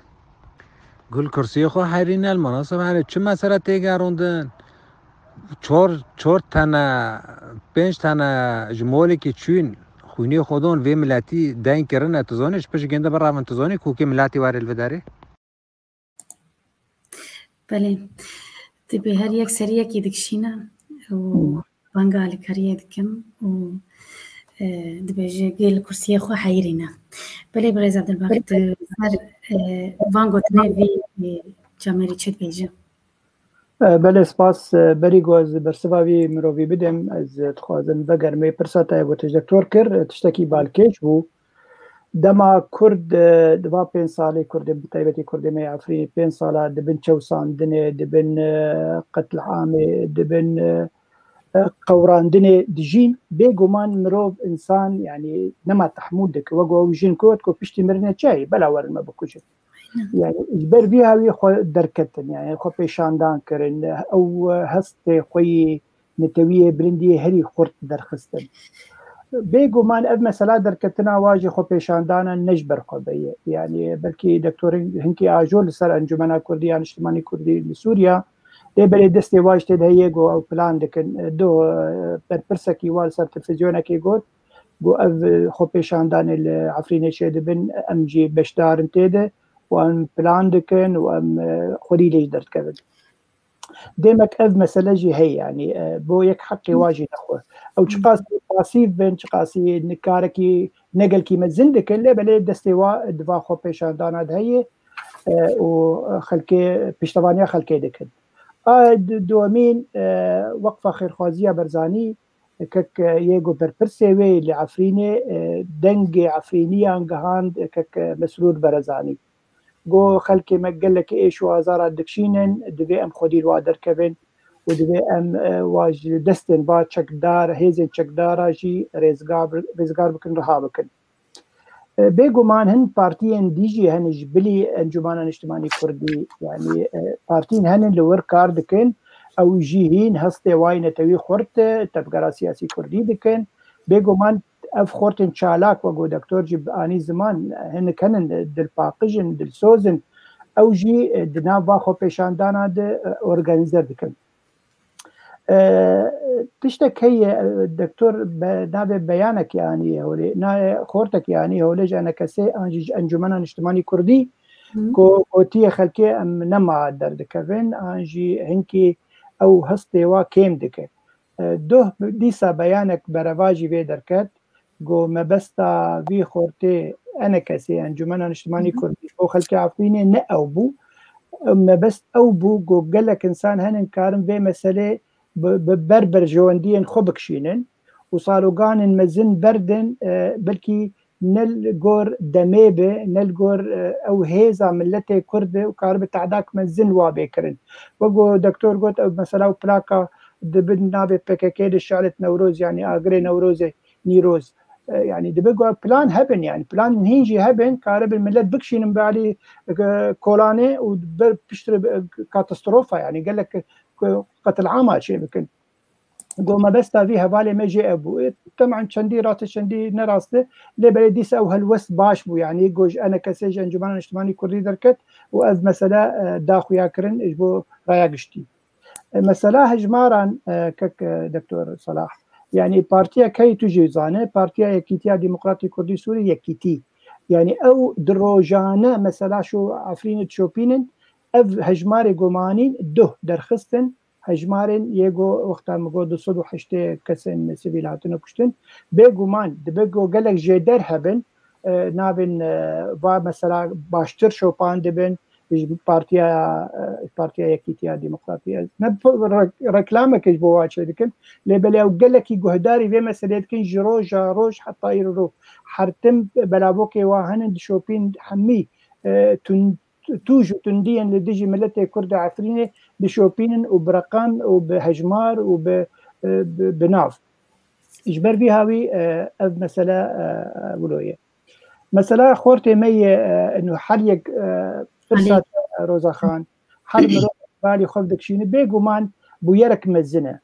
Gul kursiyê xwe heyrîne, li manasib herê çi mesele têgerandin? Çor, çor tene, pênc tene ji molekî çûn, xwînê xwe don vê miletî deng kirine, tu zanî, ji pişt gênde birevin, tu zanî, kokê miletî were li vê derê? Belê. Dibê her yek seriyekî dikişîne û banga alîkariyê dikim û dibêje gê li kursiyê xwe heyirîne. Belê birêz Abdulbaqî, tu ser van gotinê vî camêrî çi dibêje? Belê spas. Berî ku ez bersiva vî mirovî bidim, ez dixwazim vegerim wê pirsa te ku tu ji doktor kir, tiştekî balkêş bû. Dema Kurd di va pênc salê Kurdê, bi taybetî Kurdê me yê Efrînê pênc sala di bin çewsandinê, di bin qetliamê, di bin qewrandinê dijîn, bêguman mirov, însan, yanî nema tehmûl dike. Wek ew jin got ku piştî mirinê çi heye? Bela werin me bikujin. Yanî ji ber vî hawî xwe derketin, yanî xwe pêşandan kirin, ew hestê xwe yî netewiyê bilindiyê herî xurt derxistin. Bêguman ev mesela derketina wa jî xwepêşandana ne ji ber xwe be ye. Yanî belkî doktor hinkî ajo li ser Encûmena Kurdî ya Niştimanî Kurdî li Sûriya, lê belê destê wa jî tê de heye ku ew plan dikin. Doh, e, berpirsekî wa li ser televîzyonekê got ku ev, e, xwepêşandanê li Efrînê çêdibin, em jî beşdar in tê de û em plan dikin û em, e, xwedî lê jî derdikevin. Demek ev mesele jî heye, yanî, e, bo yek heqê wa jî nexwe. Ew çiqas pasîf bin, çiqasî nikarekî ne gelkî mezin dikin, lê belê destê wa di va xwepêşandana de heye, e, û xelkê, piştevaniya xelkê dikin. A, du-, duyemîn, e, Weqfa Xêrxwaziya Berzanî, kek, e, yê ku berpirsê wê li Efrînê, e, dengê Efrîniyan gihand, e, kek, e, Mesrûr Berezanî. Got, xelkê me gelekî êş û azara dikişînin, divê em xwedî li wa derkevin û divê em, e, wa ji destên va çekdar, hêzên çekdara jî rêzgar, rêzgar bikin, riha bikin. E, bêguman hin partiyên dî jî hene ji bilî Encûmena Niştimanî Kurdî, yanî, e, partiyên hene li wir kar dikin, ew jî hîn hestê wa yê netewî xurt e, tevgera siyasî kurdî dikin. Bêguman ev xortên çalak, wek ku doktor jî anî ziman, hinek henin dilpaqij in, dilsoz in, ew jî, e, di nav va xwepêşandana de, e, organîze dikin. E, tiştek heye, e, doktor be-, navê beyanekê anî holê, navê xortekê anî holê ji enekesê an jî ji Encûmena Niştimanî Kurdî, Hı. ku gotiye xelkê em nema derdikevin, an jî hinkî ew hestê wa kêm dike. E, doh dîsa beyanek berevajî vê derket, got, mebesta vî xortê enekesê, Encûmena Niştimanî Hı hı. Kurdî, bo xelkê Efrînê ne ew bû. Mebest ew bû, got, gelek însan henin karin vê meselê bi, bi ber berjewendiyên xwe bikişînin û saloganên mezin berdin, e, belkî ne li gor demê be, ne li gor, e, ew hêza miletê Kurd be û karibe tehdek mezin wa bê kirin. Wek ku doktor got, ew mesela û plaka di bin navê P K K de şelet Newroz, yanî agirê Newrozê, Nîroz. E, yanî dibe ku plan hebin, yanî plan hîn jî hebin, karibin milet bikişînin bi alî, e, kolanê û ber piştre, e, katastrofa, yanî gelek, e, qetilama çê bikin. Got, mebesta vî hevalê me jê ev bû. E, teman çendî rast e, çendî ne rast e. Lê belê dîsa ew helwest baş bû. Yanî got, ji enekesê, ji Encûmena Niştimanî Kurdî derket û ev mesele, e, da xuya kirin ji bo raya giştî. E, mesela hejmaran, e, kek, e, Doktor Salah, Yanî partiya key tu jî zane, Partiya Yekîtiya Demokratî Kurdî Sûrî, Yekîtî. Yanî ew di rojane mesela şu Efrînê dişopînin, ev hejmarê gumanîn duh derxistin, hejmarên yê go wexta min got du sed û heştê kesên sivîl hatine kuştin. Bêguman dibe go gelek jêder hebin, e, navên, e, va mesela baştir şopan dibin, ji partiya, e, Partiya Yekîtiya Demokratî. Ez ne p-, re-, reklameke ji bo wa çê dikim, lê belê ew gelekî guhdarî vê meselê dikin ji roja roj heta îro. Her tim belavokê wa hene dişopîn hemî, e, tun-, tûj û tundiyên li dijî miletê Kurd û Efrînê dişopînin û bi reqem û bi hejmar û bi, e, bi, bi nav. Ji ber vî hawî, e, ev mesele, e, wilo ye. Mesela xortê me ye, e, inu her yek, e, pirsa te, Roza Xan, her mirov balî xwe dikişîne, bêguman bûyerek mezin e.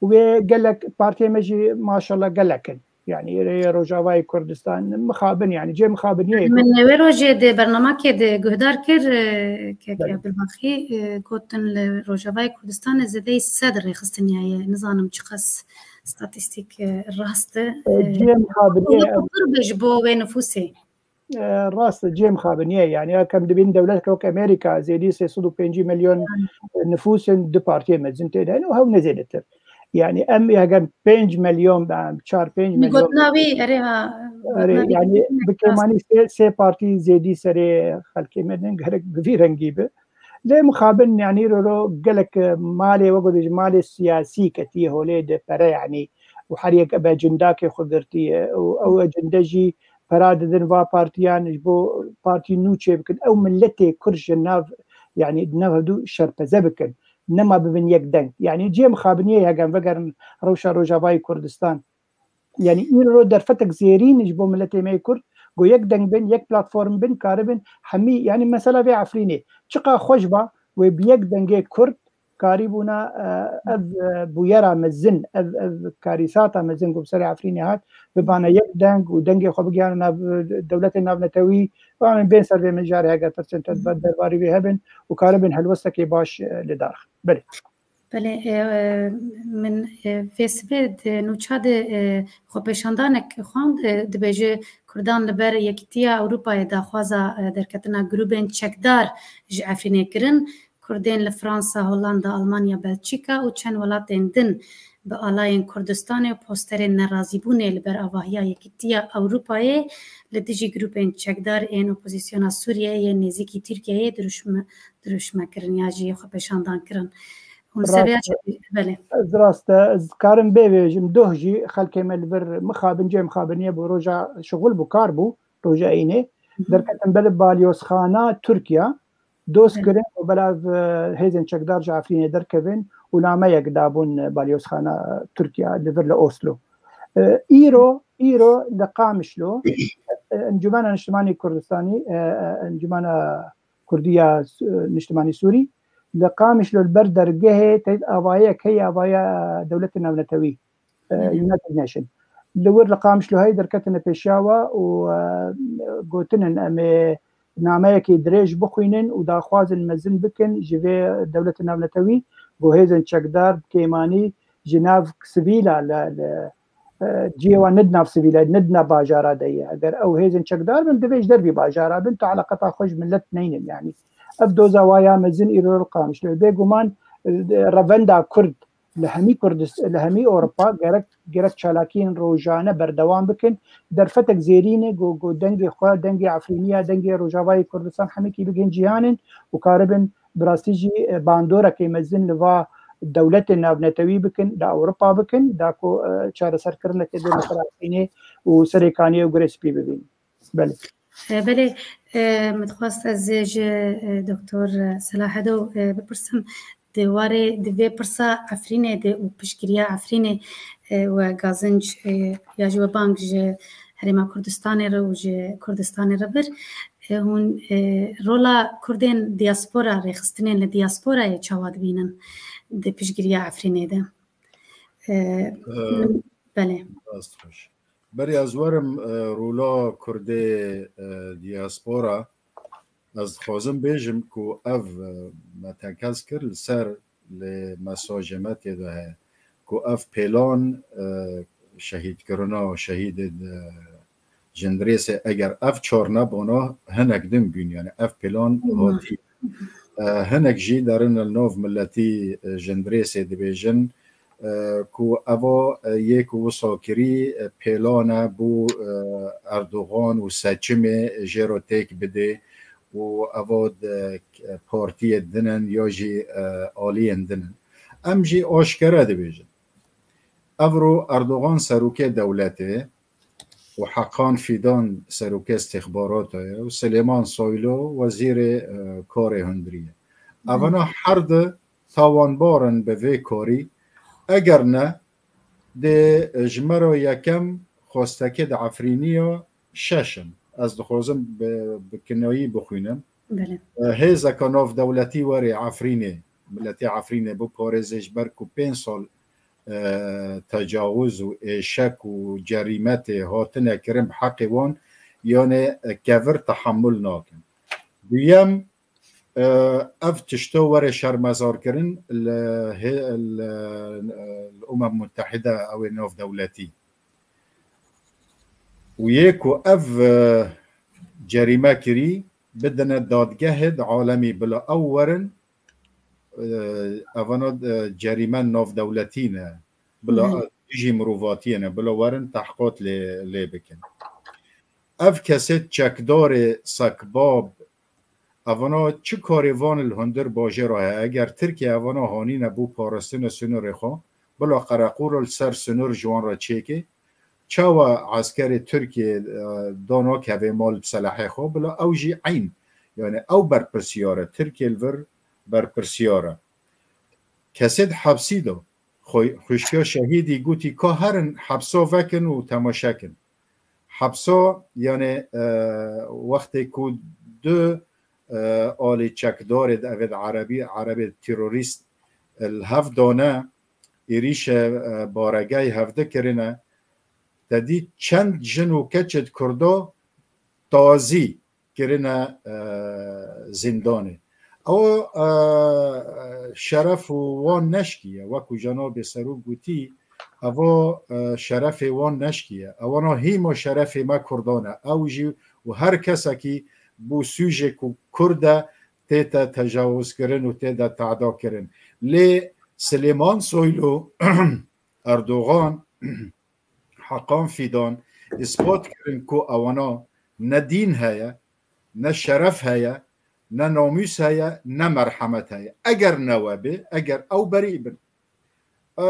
Û wê gelek partiyê me jî maşallah gelek in. Yanî rê Rojavayê Kurdistan mixabin, yanî cê mixabiniyê ye. Min wê rojê di bernamekê de guhdar kir, e, kek Belê. Abdulbaxî, e, gotin li Rojavayê Kurdistanê zêdeyî sed rêxistiniya ye. Nizanim çiqas statîstîk, e, rast e. E, E, cê mixabiniyê Wilo pir be ji bo wê nifûsê. E, rast e, cê mixabiniyê. Yanî, ya kem dibîn dewletek wek Amerîka, zêdî sê sed û pêncî milyon nifûs in, du partiyê mezin tê de hene û hew ne zêdetir. Yanî, em heger pênc milyon be, em çar pênc Min milyon gotina wî, erê ha, Erê, gotina wî yanî, bi kêmanî sê, sê partî zêdî serê xelkê me din gerek bi vî rengî bi. Lê mixabin, yanî, roro gelek malê, wek dibêjin, malê siyasî ketiye holê de pere, yanî, û her yek ebe cindakê xwe girtiye û ew ecinde jî pera didin va partiyan ji bo partî nû çê bikin. Ew miletê Kurd ji nav, yanî di nav hevdû şerpeze bikin. Nema bibin yek deng. Yanî cihê mixabiniyê hegen vegerin rewşa Rojavayê Kurdistan. Yanî îro derfetek zêrîn ji bo miletê me yê Kurd, ku yek deng bin, yek platform bin, karibin hemî, yanî mesela vê Efrînê. Çiqa xweş ba, wê bi yek dengê Kurd karîbûna, e, ev, e, bûyera mezin, ev, ev karîsata mezin ku bi serê Efrînê hat, bibana yek deng û dengê xwe bigihanin nav, e, dewletên navnetewî, wan bên ser vê mijarê heger pirsên te derbarî vê hebin û karibin helwestekê baş, e, li dar xin. Belê. Belê, e, e, min, e, vê sibê di nûça de, e, xwepêşandanek xwend, e, dibêje Kurdan li ber Yekîtiya Ewropayê daxwaza, e, derketina grûbên çekdar ji Efrînê kirin. Kurdên li Fransa, Hollanda, Almanya, Belçîka û çend welatên din bi alayên Kurdistanê û posterên nerazîbûnê li ber avahiya Yekîtiya Ewropayê li dijî grûpên çekdar ên opozisyona Sûriyeyê yên nêzîkî Tirkiyeyê dirûşme, dirûşme kirin ya jî xwepêşandan kirin. Hûn Rast seviya e. çi-, belê. Ez rast e, ez karim bê bêjim, doh jî xelkê me li vir mixabin, cê mixabiniyê bû, roja şixul bû, kar bû, roja Înê. Hı hı. Derketin ber balyozxana Tirkiya, doz Evet. kirin û belav, e, hêzên çekdar ji Efrînê derkevin û nameyek dabûn, e, balyozxana, e, Tirkiya li vir li Oslo. E, îro, îro li Qamişlo, e, Encûmena Niştimanî Kurdistanî, e, e, Encûmena Kurdî ya, e, Niştimanî Sûrî, li Qamişlo li ber dergehê te avayek heye, avaya Dewletê Navnetewî, e, Hı hı. United Nation. Li wir li Qamişlo heye derketine pêşiya we û, e, gotinin em ê nameyekê dirêj bixwînin û daxwazin mezin bikin ji vê Dewletê Navnetewî, ku hêzên çekdar bi kêmanî ji nav sivîla li, li, e, cihê wan ne di nav sivîla, ne di nav bajara de ye. Eger ew hêzên çekdar bin, divê ji dervî bajara bin, tu eleqeta xwe ji milet neynin, yanî. Ev doza wa ya mezin îro li Qamişlo. Bêguman, e, revenda Kurd li hemî Kurdist-, li hemî Ewropa gerek, gerek çalakiyên rojane berdewam bikin. Derfetek zêrîn e, ku, ku dengê xwe, dengê Efrîniya, dengê Rojavayê Kurdistan hemîkî bigihên cîhanên û karibin bi rastî jî, e, bandorekê mezin li va dewletên navnetewî bikin, li Ewropa bikin, da ku, e, çareserkirineke vê mesela Efrînê û Serê Kaniyê û Girê Spî bibînin. Belê. E, belê, e, min dixwest ez ji, e, Doktor Selahedo, e, bipirsim. Di warê, di vê pirsa Efrînê de û piştgiriya Efrînê, e, we gazinc, e, ya jî we bang ji Herêma Kurdistanê re û ji Kurdistanê re bir, e, hûn, e, rola Kurdên diaspora, rêxistinên li diasporayê çawa dibînin di piştgiriya Efrînê de? E, E, belê. Rast xweş. Berî ez werim, e, rola Kurdê, e, diaspora, ez dixwazim bêjim ku ev, e, me tekez kir li ser, li mesajê me tê de heye ku ev pêlan, e, şehîdkirina şehîdê, e, Jindirêsê, eger ev çar nebana, hinek din bûn, yani ev pêlan hatî. E, hinek jî derin li nav miletî, e, Jindirêsê dibêjin, e, ku eva, e, yê ku wisa kirî, e, pêlan e bû, e, Erdogan û seçimê jê re têk bidê û eva di, e, partiyê din in ya jî, e, aliyên din in. Em jî aşkere dibêjin. Evro Erdogan serokê dewletê û Hakan Fidan serokê istixbarata ye û Silêman Soylu wezîrê, e, karê hundirî ye. Evana her di tawanbar in bi vê karî. Eger ne, dê ji me re yekem xwestekê di Efrînî ya şeş in. Ez dixwazim bi, bi kinayî bixwînim. Belê. E, hêzeka navdewletî were Efrînê, miletê Efrînê biparêze ji ber ku pênc sal, e, tecawuz û êşek û cerîmetê hatine kirin bi heqê wan, yanê, e, kevir tehemul nakin. Duyem, e, ev tişto were şermezarkirin li hê-, li, li Umem Muttehide ew ê navdewletî. Û yê ku ev, e, cerîme kirî, bidine dadgehê di alemî bila ew werin, e, evana, e, cerîme navdewletî ne, bila dijî mirovatiyê ne, bila werin tehqat lê, lê bikin. Ev kesê çekdarê sekbab, evana çi karê van li hundir bajêra heye? Eger Tirkiye evana hanîne bo parastina sinurê xwe, bila qereqûl li ser sinur ji wan re çêke, çawa eskerê Tirkiye, e, dana kevê mal bi selehê xwe, bila ew jî eyn. Yani ew berpirsiyar e, Tirkiye li vir berpirsiyar e. Kesê di hepsî de, xwe-, xwişka şehîdî gotî, ka herin hepsa vekin û temaşe kin. Hepsa, yani, e, wextê ku du, e, alî çekdarê di evê di erebî, erebê terorîst, e, li hev dane, êrîşe, e, baregay hevdi kirine, te dî çend jin û keçê di Kurdo tazî kirine, e, zîndanê. Ew, e, şeref û wan neşkiye, wekû cenabê serok gotî, evo, e, şerefê wan neşkiye. Ewana hîma şerefê me Kurdan e. Ew jî û her kesekî bo sûcê ku Kurd e tête tecawizkirin û tê de tehda kirin. Lê Silêman Soylu, Erdogan, Hakan Fidan îspat kirin ku ewana ne dîn heye, ne şeref heye, ne namûs heye, ne merhemet heye. Eger ne we bê, eger ew berî bin. E,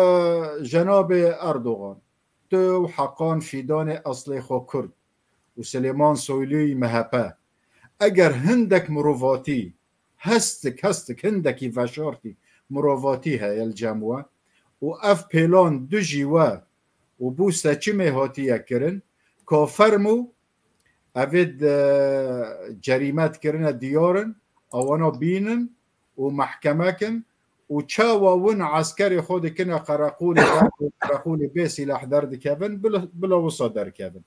cenabê Erdogan, tu û Hakan Fidanê eslê xwe Kurd û Silêman Soylûyî M H P, eger hindek mirovatî, hestik, hestik, hindekî veşartî mirovatî heye li cem we û ev pêlan dijî we û bo seçimê hatiye kirin, ka fermû evê di cerîmet kirine diyar in, ewana bînin û mehkeme kin û çawa win eskerê xwe dikine qereqûlê de û qereqûlê bê sîleh derdikevin, bila, bila wisa derkevin.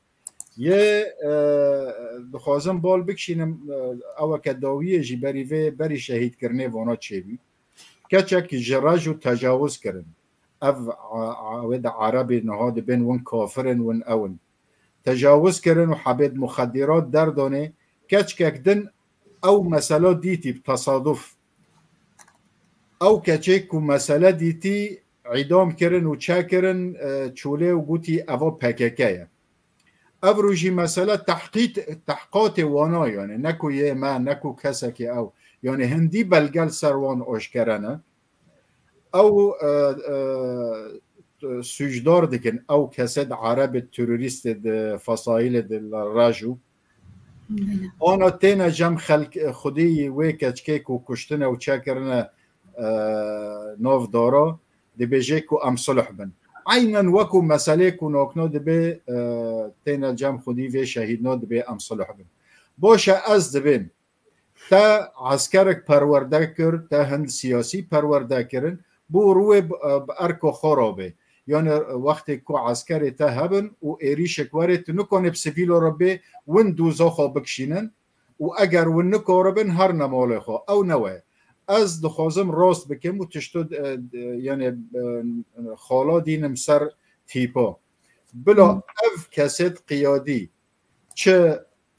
Yê, e, dixwazim bal bikişînim, e, eweke dawiyê jî berî vê, berî şehîdkirinê vana çêbû. Keçek ji rej û tecawuz kirin. Ev, a, a, wê de Erebê niha dibên win kafir in, win ew in. Tecawuz kirin û hebêt muxedîrat derdanê. Keçkek din ew mesela dîtî bi tesaduf. Ew keçê ku mesele dîtî, îdam kirin û çekirin, e, çolê û gotî, "Eva P K K ye." Ev rojî mesele tehqît, tehqatê wana, yani ne ku yê me, ne ku kesekê ew. Yani hindî belge li ser wan aşkere ne. Ew, e, e, sûcdar dikin, ew kesê di Erebê terorîstê di Fesaîlê di li Rejû. Ana têne cem xelk, xwedî wê keçkê ku kuştine û çekirine, e, nav dara, dibêje ku em sulh bin. Eynen wekû meselê ku nokno dibê, e, têne cem xwedî vê şehîdno dibê em sulh bin. Baş e, ez dibêm. Te eskerek perwerde kir, te hind siyasî perwerde kirin, bo rûyê bi, bi erka xwe re bê. Yani wextê ku eskerê te hebin û êrîşek were, tu nikonê bi sivîlo re bê, win doza xwe bikişînin û eger win nikaribin, herine malê xwe. Ew ne we. Ez dixwazim rast bikim û tişto, e, e, yani, e, xala dînim ser tîpa. Bila ev kesêt qiyadî çi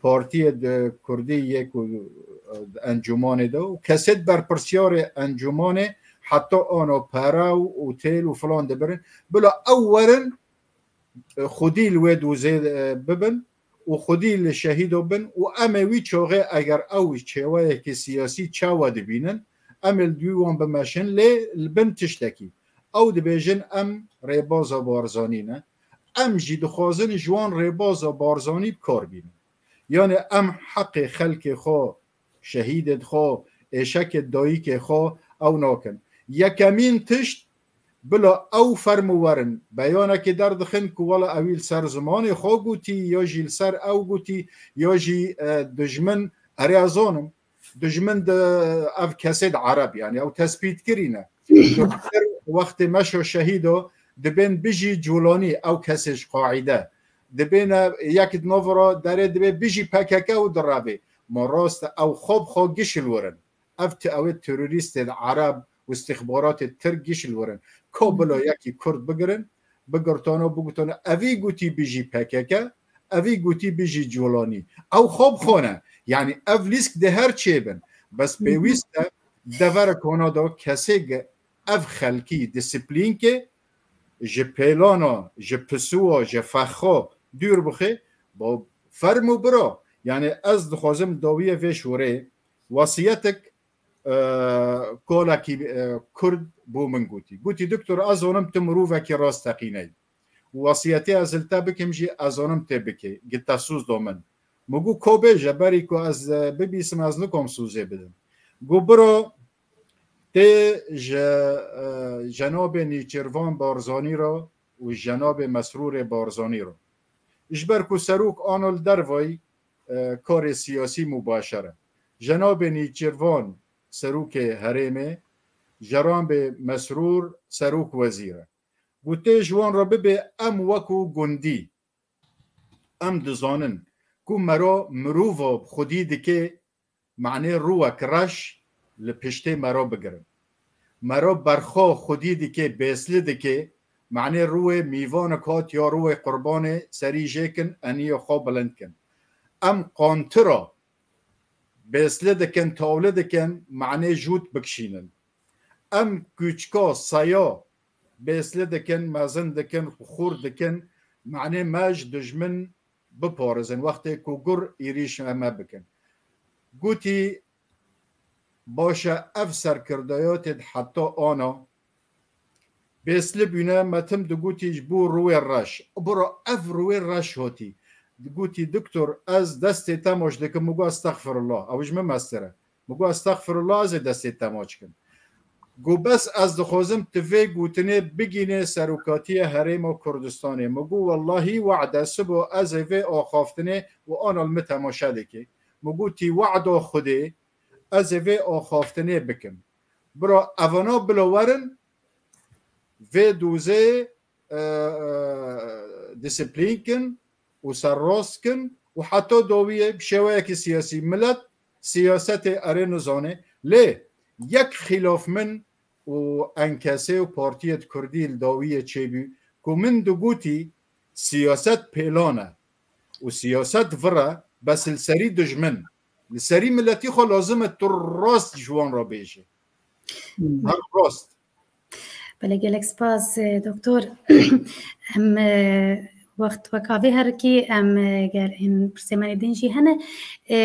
partiyê di Kurdî yê ku, e, di encûmanê de û kesêt berpirsiyarê encûmanê heta ana pere û, û têl û filan dibirin. Bila ew werin, e, xwedî li wê dozê, e, bibin û xwedî li şehîdo bin û em ê wî çaxê eger ew çêweyekî siyasî çawa dibînin, em ê li dû wan bimeşin, lê li bin tiştekî. Ew dibêjin em rêbaza Barzanî ne. Em jî dixwazin ji wan rêbaza Barzanî bi kar bînin. Yani em heqê xelkê xwe, şehîdê xwe, êşekê dayikê xwe ew nakin. Yekemîn tişt, bila ew ferm û werin beyanekê derdixin ku wela ewî li ser zimanê xwe gotî, ya jî li ser ew gotî, ya jî, e, dijmin, erê ez zanim, dijmin di ev kesê di Ereb, yani ew tespît kirîne. Wextê meşa şehîdo dibên bijî Colanî, ew kesê ji qaîde. Dibêne yek di nava re derê dibê bijî P K K û direvê. Ma rast e, ew xwe bi xwe giş li wir in. Ev ti-, ew ê terorîstê di Ereb û istixbaratê Tirk giş li wir in. Ka bila yekî Kurd bigirin, bigirtana, bigotana, evî gotî bijî P K K, evî gotî bijî Colanî. Ew xwe bi xwe ne. Yani ev lîsk dê her çê bin. Bes pêwîst e deverek hona da kesê ge-, ev xelkî disiplîn ke ji pêlana, ji pisuwa, ji fexo dûr bixe, bo ferm û bira. Yani ez dixwazim dawiyê vê şûrê wasiyetek, e, kolekî, e, Kurd bo min gotî. Gotî, "Doktor, ez zanim tu mirovekî rasteqîne yî. Û wasiyetê ez li te bikim jî ez zanim tê bikê, gi te soz do min." Min got, "Ko bêje, berî ku ez, e, bibîsim, ez nikom sozê bidim." Got, "Biro, tê ji, e, cenabê Nîçirvan Barzanî re û cenabê Mesrûrê Barzanî re. Ji ber ku serok ano li dervayî, e, karê siyasî mubaşer e. Cenabê Nîçirvan serokê herêmê, cenabê Mesrûr serok wezîr e. Got, tê ji wan re bibê, em wekû gundî, em dizanin ku mero mirova bi xwedî dike, manê rûwek reş li piştê mero bigirin. Mero berxwe xwedî dike, bêsli dike, manê rûwê mîvanek hat ya rûwê qurbanê serî jêkin, eniyê xwe bilind kin. Em qantira bêsli dikin, tawli dikin, manê jût bikişînin. Em kûçka saya bêsli dikin, mezin dikin, xûr dikin, manê me ji dijmin biparizin, wextê ku gur êrîşa me bikin. Gotî, baş e, ev serkirdayatê di heta ana bêsli bûne, me tim digotî ji bo rûyê reş. Biro ev rûyê reş hatî. Digotî, "Doktor, ez destê te maç dikim." Min got, "Estexfirullah, ew ji min mestir e." Min got, "Estexfirullah, ez ê destê te maç kim." Got, "Bes ez dixwazim tu vê gotinê bigînê serokatiya Herêma Kurdistanê." Min got, "Wellahî we'd e, sibo ez ê vê axaftinê û ana li min temaşe dike." Min gotî, "We'da Xwedê, ez ê vê axaftinê bikim." Bira, evana bila werin, vê dozê, e, e, disiplîn kin û serrast kin û heta dawiyê bi şêweyekî siyasî. Milet siyasetê erê nizane, lê yek xîlaf min û enkesê û partiyê di Kurdî li dawiyê çêbû ku min digotî siyaset pêlan e û siyaset vir e, bes li serî dijmin, li serî miletî xwe lazim e tu rast ji wan re bêjî. Hmm. Her rast. Belê, gelek spas, e, doktor. Em, e, wext weka vê herikî, em, e, ger hîn pirsê me din jî hene, e,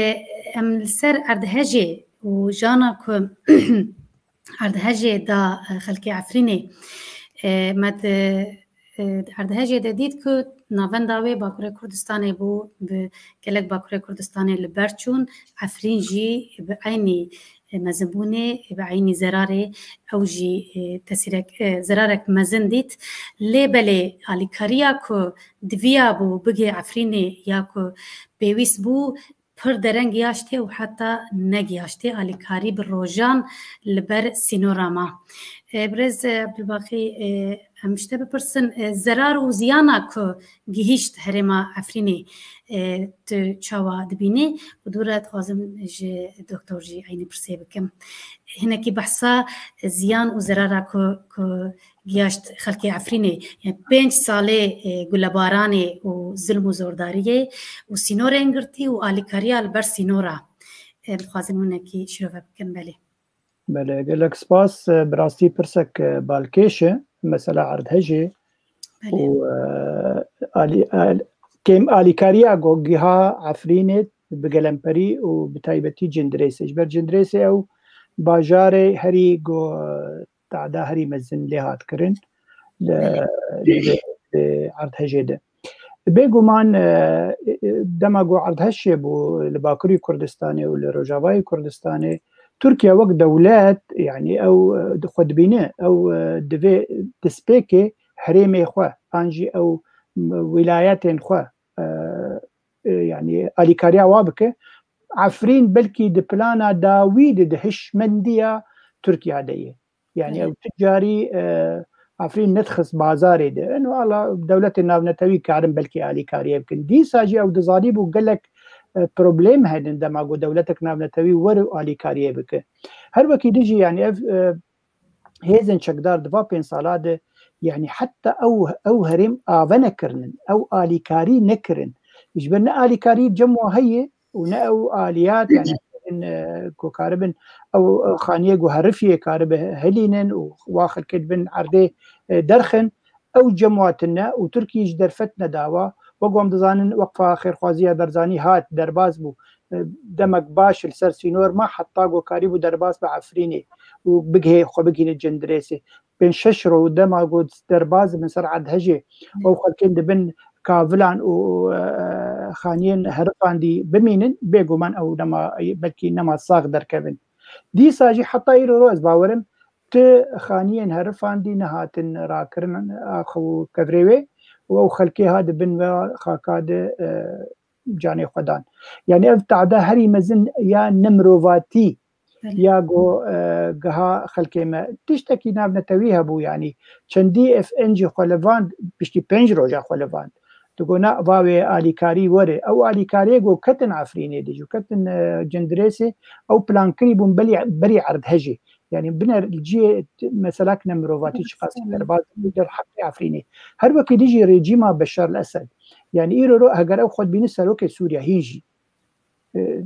em li ser erdhejê û jana ku erdhejê da, e, xelkê Efrînê, e, me di, e, erdhejê de dît ku navenda wê Bakurê Kurdistanê bû, bi gelek Bakurê Kurdistanê li ber çûn, Efrîn jî bi eynî, e, mezinbûnê, bi eynî zerarê ew jî, e, tesîrek, e, zerarek mezin dît. Lê belê alîkariya ku diviya bû bigê Efrînê ya ku pêwîst bû, pir dereng giyaştê û heta negiyaştê, alîkarî bi rojan li ber sînora ma. E, Birêz, e, Ebdulbaqî, e, em ji te bipirsin, e, zerar û ziyana ku gihîşt herêma Efrînê, e, tu çawa dibînî? Û dû re dixwazim ji doktor jî eynî pirsê bikim. Hinekî behsa ziyan û zerara ku, ku giyaşt xelkê Efrînê, yani pênc salê, e, gulebaranê û zilm û zordariyê û sînorên girtî û alîkariya li ber sînora, e, dixwazim hinekî şirove bikim, belê. Belê, gelek spas. Bi rastî pirsek balkêş e, mesela erdhejê û, Belê. e, alî-, al-, kêm alîkariya ku giha Efrînê bi gelemperî û bi taybetî Cindirêsê. Ji ber Cindirêsê ew bajarê herî ku, e, tada herî mezin lê hat kirin li, Belê. li, li erdhejê de. Bêguman, e, e, dema ku erdhej çêbû li Bakurî Kurdistanê û li Rojavayê Kurdistanê, Tirkiye wek dewlet, yani ew, e, xwe dibîne, ew, e, divê destpêkê herêmê xwe, an jî ew, m-, wîlayetên xwe, e, e, yani alîkariya wa bike. Efrîn belkî di plana dawî de di hişmendiya Tirkiye de ye. Yani Belê. ew tu carî, e, Efrîn nedixist bazarê de. Eno ala dewletên navnetewî karin belkî alîkariyê bikin. Dîsa jî ew dizanîbû gelek, e, problem henin dema ku dewletek navnetewî were û alîkariyê bike. Her wekî din jî yani ev, e, hêzên çekdar di va pênc sala de yani heta ew, ew herêm ave nekirinin, ew alîkarî nekirin. Ji ber ne alîkarî cem wa heye, û ne ew aliyat, yani, e, ku karibin ew, e, xaniyê ku herifiyê karibe helînin û wa xelkê dibin erdê, e, derxin, ew cem wa tune û Tirkiyê ji derfet nedawa. Wek ku em dizanin, Weqfa Xêrxwaziya Berzanî hat derbas bû. E, demek baş li ser sînor ma heta ku karîbû derbas bi Efrînê û bigihê xwe bigihîne Cindirêsê. Pênc şeş ro dema ku derbas dibin ser erdhejê, ew xelkên dibin kavilan û, e, xaniyên herifandî bimînin, bêguman ew nema, belkî nema sax derkevin. Dîsa jî heta îro ro ez bawerim ti xaniyên herifandî nehatin rakirin ax û kevirê wê û ew xelkê ha di bin ve xaka de, e, canê xwe dan. Yani ev tada herî mezin ya nemirovatî Belê. ya go, e, giha xelkê me. Tiştekî navnetewî hebû, yanî çendî F N G xwe levand, piştî pênc roja xwe levand. Digo na va wê alîkarî were. Ew alîkariyê go ketin Efrînê de jî, ketin, e, Cindirêsê, ew plan kirî bûn belî, berî erdhejê. Yani biner ciyê t-, meselak ne mirovatî çiqasî Belê. derbas der heqê Efrînê. Her wekî dijî rejîma Beşar el Esed. Yani îro ro heger ew xwe dibîne serokê Sûriya hîn jî. E,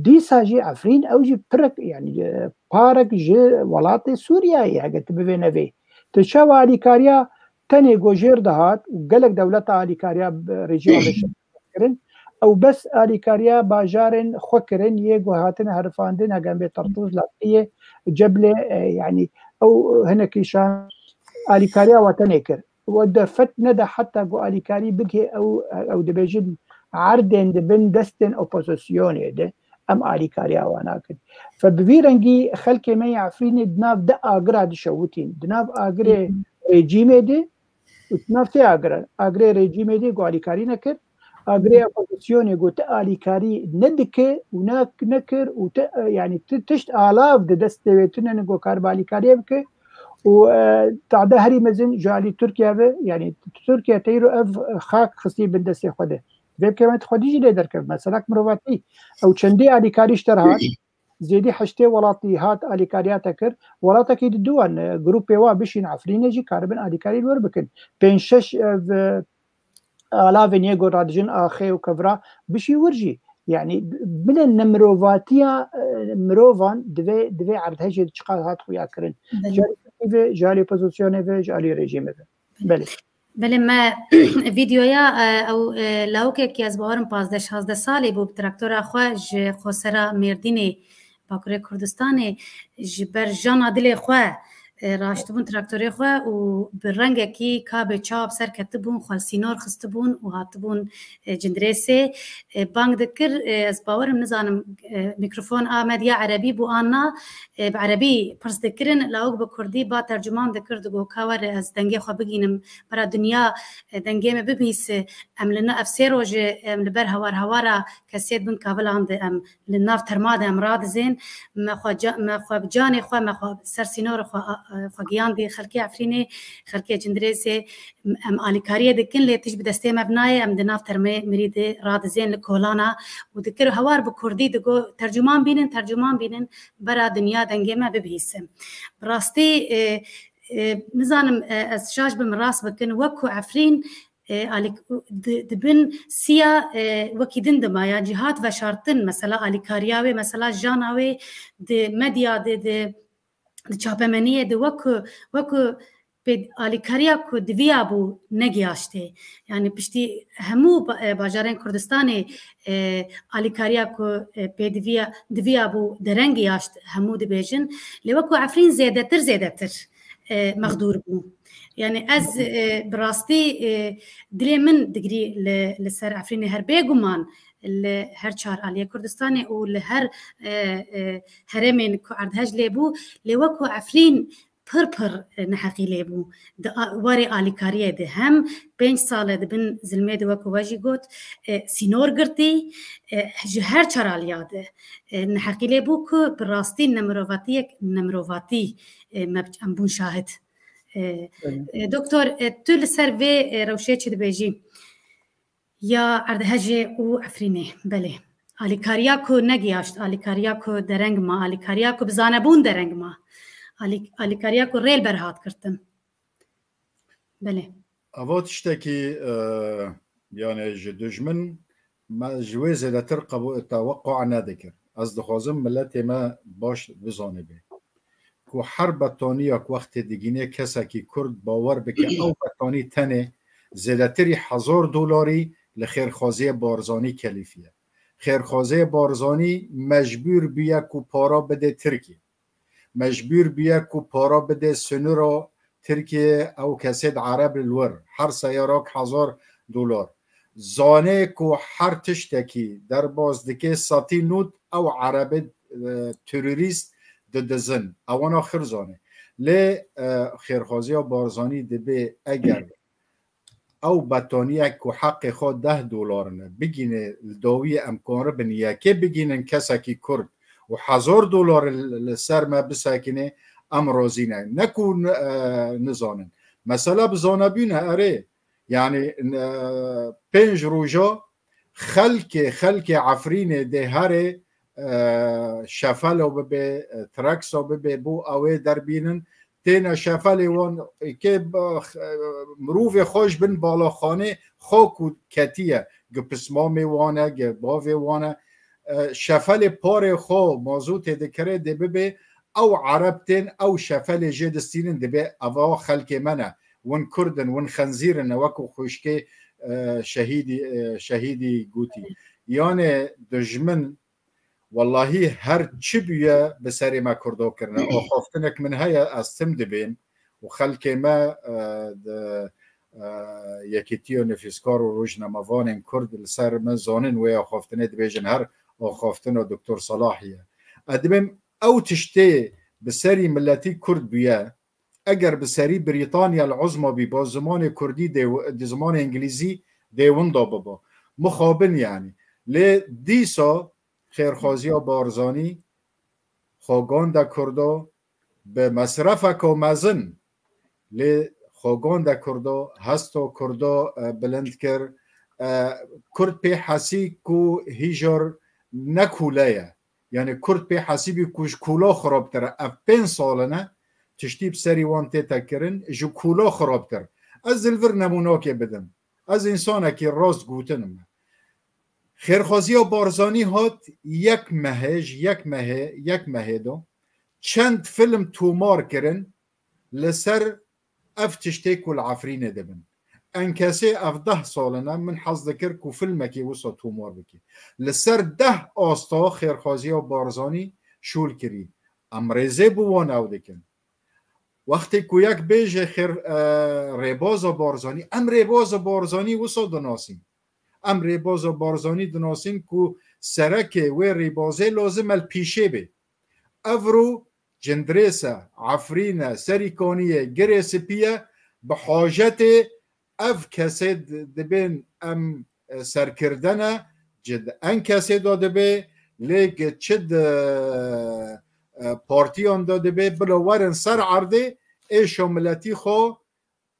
dîsa jî Efrîn ew jî pirek, yani, e, parek ji welatê Sûriyeyê hege tu bivê nevê. Tu çawa alîkariya tenê go jêr dihat û gelek dewleta alîkariya, e, rejîma Beşar kirin. Ew bes alîkariya bajarên xwe kirin, yê go hatine herifandin, hege em bê Tertûz, Laqiyê, Ceblê, e, yani ew hinekî şan alîkariya we tenê kir. We derfet neda heta ku alîkarî bigihê ew, ew dibêjin erdên di bin destên opozisyonê de, em alîkariya wan nakin. Fe bi vî rengî xelkê me yê Efrînê di nav di agira dişewitîn. Di nav agirê Hı hı. rejîmê de û di nav sê agiran. Agirê rejîmê de ku alîkarî nekir, agirê Hı hı. opozisyonê ku ti alîkarî nedike û nak-, nekir û ti, e, yani ti tişt alav di destê wê tune ne ku karibe alîkariyê bike. Û, e, tada herî mezin ji alî Tirkiye ve, yani Tirkiye teyro ev xak xistî bin destê xwe de. Vê bi kêmeti xwedî jî lê derkeve. Meselak mirovatî. Ew çendê alîkarî ji te re hat. Zêdî heştê welatî hat alîkariya te kir. Welatekî di duwan, e, grûpê wa bişîn Efrînê jî karibin alîkarî li wir bikin. Pênc şeş ev, e, alavên yê ku radijin axê û kevra bişî wir jî. Yani bine nemirovatiya, e, mirovan divê, divê erdhejê çiqas hat xuya kirin. Belê. Ji alî Tirkî ve, ji alî opozisyonê ve, ji alî rejîmê ve. Belê. Belê, me vîdeoya, e, ew, e, lawikekî ez bawerim pazdeh şazdeh salî bû, bi traktora xwe ji xwesera Mêrdînê, Bakurê Kurdistanê, ji ber jana dilê xwe, e, raştibûn traktorê xwe û bi rengekî kabê çawa bi ser ketibûn, xwe li sînor xistibûn û hatibûn, e, Cindirêsê. E, bang dikir, e, ez bawerim, nizanim, e, mîkrofon a me diya erebî bû an na, e, bi erebî pirs dikirin, lawik bi kurdî ba tercuman dikir, digo ka were ez dengê xwe bigînim, bera dinya, e, dengê me bibîse, em li na ev sê roj e, em li ber hewar hewara kesê di bin kavilan de em li nav terma de em radizên, me xwe ca-, me xwe bi canê xwe, me xwe ser sînorê xwe a-, xwe giyandî xelkê Efrînê, xelkê Cindirêsê. Em alîkariyê dikin, lê tişt bi destê me bi nayê, em di nav termê mirî de radizên li kolana û dikir hewar bi kurdî digo, tercûman bînin, tercûman bînin, bera dinya dengê me bibihîse. Bi rastî, e, e, nizanim, e, ez şaş bim, rast bikin, wek ku Efrîn, e, alîk-, di, di bin siya, e, wekî din dima ya cîhat veşartin, mesela alîkariya wê, mesela jana wê di medya de, di, di çapemeniyê de wek ku, wek ku pê alîkariya ku diviya bû negiyaştê. Yani piştî hemû ba-, e, bajarên Kurdistanê, e, alîkariya ku, e, pê diviya, diviya bû dereng giyaşt hemû dibêjin. Lê wek ku Efrîn zêdetir, zêdetir, e, mexdûr bû. Yani ez, e, bi rastî, e, dilê min digirî li, li ser Efrînê her bêguman li her çar aliyê Kurdistanê û li her, e, e, herêmên ku erdhej lê bû, lê wek ku Efrîn pir pir, e, neheqî lê bû. Di a-, warê alîkariyê de hem pênc sal e di bin zilmê de, wek we jî got, e, sînor girtî, e, ji her çar aliya de, e, neheqî lê bû ku bi rastî nemirovatiyek, nemirovatî, e, me, em bûn şahid. E, Belê. e, Doktor, e, tu li ser vê, e, rewşê çi dibêjî? Ya erdhejê û Efrînê, belê. Alîkariya ku negiyaşt, alîkariya ku dereng ma, alîkariya ku bi zanebûn dereng ma, alî-, alîkariya ku rê li ber hat girtin. Belê. Ava tiştekî, e, yani ji dijmin me ji wê zêdetir qebû-, teweqqa nedikir. Ez dixwazim miletê me baş bizanibe ku her betaniya ku wextê digîne kesekî Kurd, bawer bike, ew betanî tenê zêdetirî hezar dolarî li xêrxwaziyê Barzanî kelîfiye. Xêrxwaziyê Barzanî mecbûr bûye ku para bide Tirkiyê. Mecbûr bûye ku para bide sinûra Tirkiyê, ew kesê di Ereb li wir. Her seyarak hezar dolar. Zane ku her tiştekî derbas dike, setî nût ew Erebê, e, terorîst didizin. Ewana xir zane. Lê, e, xêrxwaziya Barzanî dibe eger ew betaniyek ku heqê xwe deh dolar in, bigîne li dawiyê em karibin yekê bigînin kesekî Kurd û hezar dolar li, li ser me bisekine, em razî ne. Ne ku n-, e, nizanin. Mesela bi zanebûn e, erê. Yani, e, pênc roja xelkê, xelkê Efrînê dê herê, e, şefelo bibe, e, trekso bibe, bo ew ê derbînin, têne şefelê wan, kê, e, mirovê xwe ji bin balaxanê xwe ku ketiye, gi pismamê wan e, gi bavê wan e, e, şefelê parê xwe mazotê dikire dê bibe, ew Ereb tên, ew şefelê jê distînin, dibê eva xelkê me ne, win Kurd in, win xenzîr in, wekû xwişkê, e, şehîdî, e, şehîdî gotî. Yanê dijmin Wellahî her çi bûye bi serê me Kurdo kirine. Axaftinek min heye, ez tim dibêm û xelkê me, e, di, e, Yekîtiya Nivîskar û Rojnamevanên Kurd li ser min zanin wê axaftinê dibêjin her axaftina Doktor Salahî ye. Ez dibêm ew tiştê bi serî miletî Kurd bûye, eger bi serî Brîtanya el Uzma bîba, zimanê Kurdî dê, di zimanê Îngilîzî dê winda biba. Mixabin yanî. Lê dîsa xêrxwaziya Barzanî xwe gande Kurdo bi mesrefeka mezin, lê xwe gande Kurdo, hesta Kurdo, e, bilind kir. E, Kurd pê hesî ku hîjar ne kûle ye. Yani Kurd pê hesîbî ku ji kûla xirabtir e. Ev pênc sal in e, tiştî bi serî wan tête kirin, ji kûla xirabtir. Ez li vir nemûnakê bidim. Ez însanekî rast gotin im. Xêrxwaziya Barzanî hat yek mehê, ji yek mehê, yek mehê de çend film tomar kirin li ser ev tiştê ku li Efrînê dibin. Enkesê ev deh sal in e, min hez dikir ku filmekê wisa tomar bike. Li ser deh asta xêrxwaziya Barzanî şûl kirî. Em rêzê bi wan ew dikin. Wextê ku yek bêje xêr, e, rêbaza Barzanî, em rêbaza Barzanî wisa dinasîn. Em rêbaza Barzanî dinasîn ku serekê wê rêbazê lazim e li pîşê bê. Evro Cindirês e, Efrîn e, Serîkanî ye, Girê Spî ye, bi hajetê ev kesê di-, dibên em, e, serkirde ne, ci di en kesê de dibe, lê gi çi di, e, partiyan de dibe, bila werin ser erdê, êşa miletî xwe